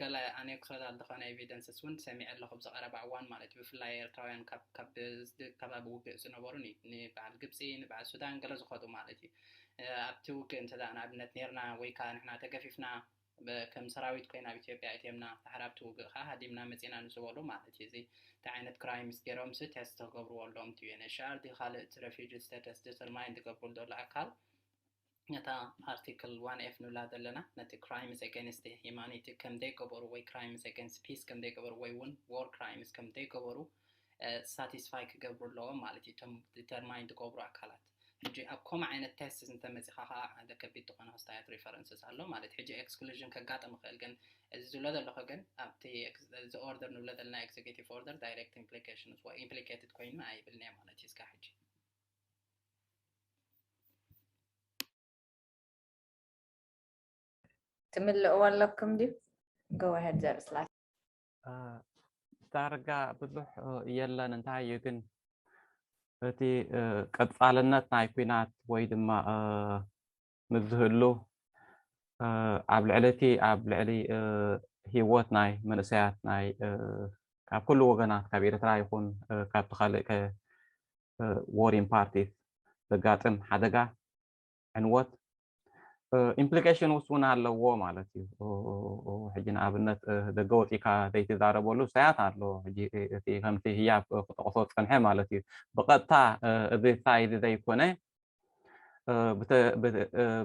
ገለ ኣነክሶታት ዝኾነ evidences እውን ሰሚዐ ኣለኹ ኣብዚ ቀረባ እዋን ማለት እዩ። ብፍላይ ኤርትራውያን ካብ ካብ ከባቢ ውግእ ዝነበሩ ንበዓል ግብፂ ንበዓል ሱዳን ገለ ዝኸዱ ማለት እዩ። ኣብቲ ውግእ እንተ ንኣብነት ነርና ወይ ከዓ ንሕና ተገፊፍና ከም ሰራዊት ኮይና ኣብ ኢትዮጵያ እትዮምና ድሓር ኣብቲ ውግእ ከዓ ሃዲምና መፂና ንዝበሉ ማለት እዩ። እዚ እንታይ ዓይነት crimes ገይሮም ሲ test ተገብርዎ ኣለዎም እቲ UNHCR ድዩ ካልእ እቲ refugee status determine ዝገብሩ ዘሎ ኣካል ነታ article one F ንብላ ዘለና ነቲ crimes against humanity ከም ዘይገበሩ ወይ crimes against peace ከም ዘይገበሩ ወይ እውን war crimes ከም ዘይገበሩ satisfy ክገብሩ ኣለዎም ማለት እዩ እቶም determine ዝገብሩ ኣካላት። ሕጂ ኣብ ከምኡ ዓይነት test እንተመፂኻ ከዓ ሓደ ከቢድ ዝኾነ ክስታያት references ኣሎ ማለት ሕጂ exclusion ከጋጥም ይኽእል ግን እዚ ዝብሎ ዘለኹ ግን ኣብቲ እዚ order ንብሎ ዘለና executive order direct implications ወይ implicated ኮይኑ ኣይብልን እየ ማለት እዩ እስካ ሕጂ ትምልእዎ ኣለኩም ድዩ? Go ahead ዘርእስላ ዳርጋ ብዙሕ የለን። እንታይ እዩ ግን እቲ ቀፃልነት ናይ ኲናት ወይ ድማ ምስ ዝህሉ ኣብ ልዕሊ እቲ ኣብ ልዕሊ ህይወት ናይ መንእሰያት ናይ ካብ ኩሉ ወገናት ካብ ኤርትራ ይኹን ካብቲ ካልእ ወሪን ፓርቲስ ዘጋጥም ሓደጋ ዕንወት ኢምፕሊኬሽን ውስ እውን ኣለዎ ማለት እዩ። ሕጂ ንኣብነት ደገ ወፂካ ዘይትዛረበሉ ስታያት ኣሎ። ሕጂ እቲ ከምቲ ህያብ ክጠቕሶ ዝፀንሐ ማለት እዩ። ብቐጥታ እዚ ሳይድ ዘይኮነ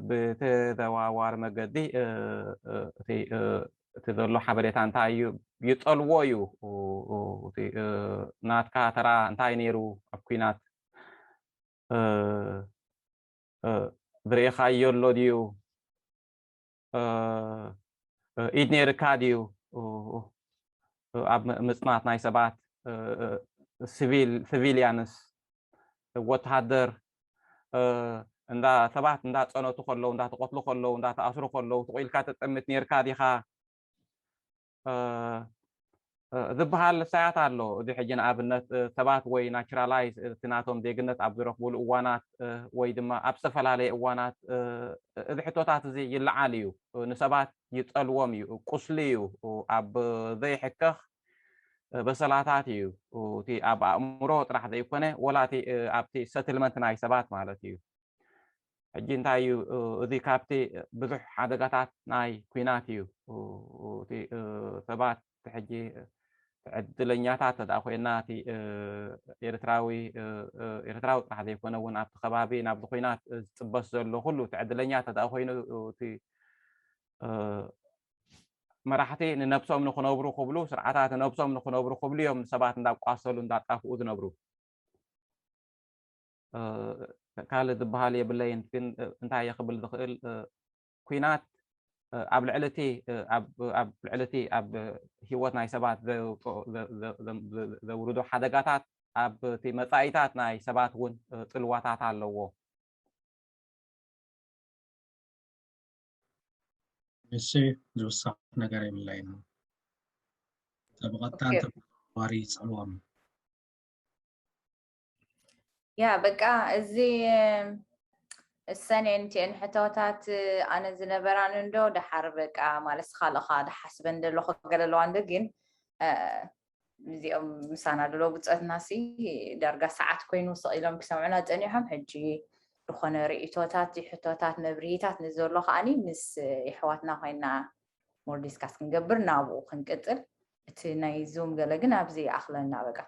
ብተዘዋዋሪ መገዲ እቲ ዘሎ ሓበሬታ እንታይ እዩ ይፀልዎ እዩ። ናትካ ተራ እንታይ ነይሩ ኣብ ኩናት ዝርኤኻዮ ኣሎ ድዩ? ኢድ ነይርካ ድዩ? ኣብ ምፅናት ናይ ሰባት ሲቪልያንስ ወተሃደር እንዳ ሰባት እንዳፀነቱ ከለዉ እንዳተቆትሉ ከለዉ እንዳተኣስሩ ከለዉ ትቑኢልካ ተጠምት ነይርካ ዲኻ ዝበሃል ሳያት ኣሎ። እዚ ሕጂ ንኣብነት ሰባት ወይ ናቹራላይዝ እቲ ናቶም ዜግነት ኣብ ዝረኽብሉ እዋናት ወይ ድማ ኣብ ዝተፈላለየ እዋናት እዚ ሕቶታት እዚ ይለዓል እዩ። ንሰባት ይፀልዎም እዩ፣ ቁስሊ እዩ። ኣብ ዘይሕከኽ በሰላታት እዩ። እቲ ኣብ ኣእምሮ ጥራሕ ዘይኮነ ወላ እቲ ኣብቲ ሰትልመንት ናይ ሰባት ማለት እዩ። ሕጂ እንታይ እዩ እዚ ካብቲ ብዙሕ ሓደጋታት ናይ ኩናት እዩ። እቲ ሰባት ሕጂ ዕድለኛታት ተደኣ ኮይና እቲ ኤርትራዊ ኤርትራዊ ጥራሕ ዘይኮነ እውን ኣብቲ ከባቢ ናብዚ ኩናት ዝጥበስ ዘሎ ኩሉ እቲ ዕድለኛ ተደኣ ኮይኑ እቲ መራሕቲ ንነብሶም ንክነብሩ ክብሉ ስርዓታት ንነብሶም ንክነብሩ ክብሉ እዮም ንሰባት እንዳቋሰሉ እንዳጣፍኡ ዝነብሩ። ካልእ ዝበሃል የብለይን፣ ግን እንታይ እየ ክብል ዝኽእል፣ ኩናት ኣብ ልዕሊ እቲ ኣብ ልዕሊ እቲ ኣብ ህይወት ናይ ሰባት ዘውርዶ ሓደጋታት ኣብ እቲ መጻኢታት ናይ ሰባት እውን ጽልዋታት ኣለዎ። እሺ፣ ዝውሳኽ ነገር የብለይን። ብቐጥታ ተዘዋዋሪ ይጸልዎም። ያ በቃ እዚ እሰን ኤንቲኤን ሕቶታት ኣነ ዝነበራን እንዶ ደሓር በቃ ማለት ካልእኻ ደሓስበን ዘለኹ ገለ ኣለዋ እንዶ ግን እዚኦም ምሳና ድሎ ብፀትና ሲ ዳርጋ ሰዓት ኮይኑ ስቕ ኢሎም ክሰምዑና ፀኒሖም። ሕጂ ዝኾነ ርእቶታት ሕቶታት መብርሂታት ንዘሎ ከዓኒ ምስ የሕዋትና ኮይና ሞር ዲስካስ ክንገብር ናብኡ ክንቅፅል። እቲ ናይ ዙም ገለ ግን ኣብዚ ይኣኽለና በቃ።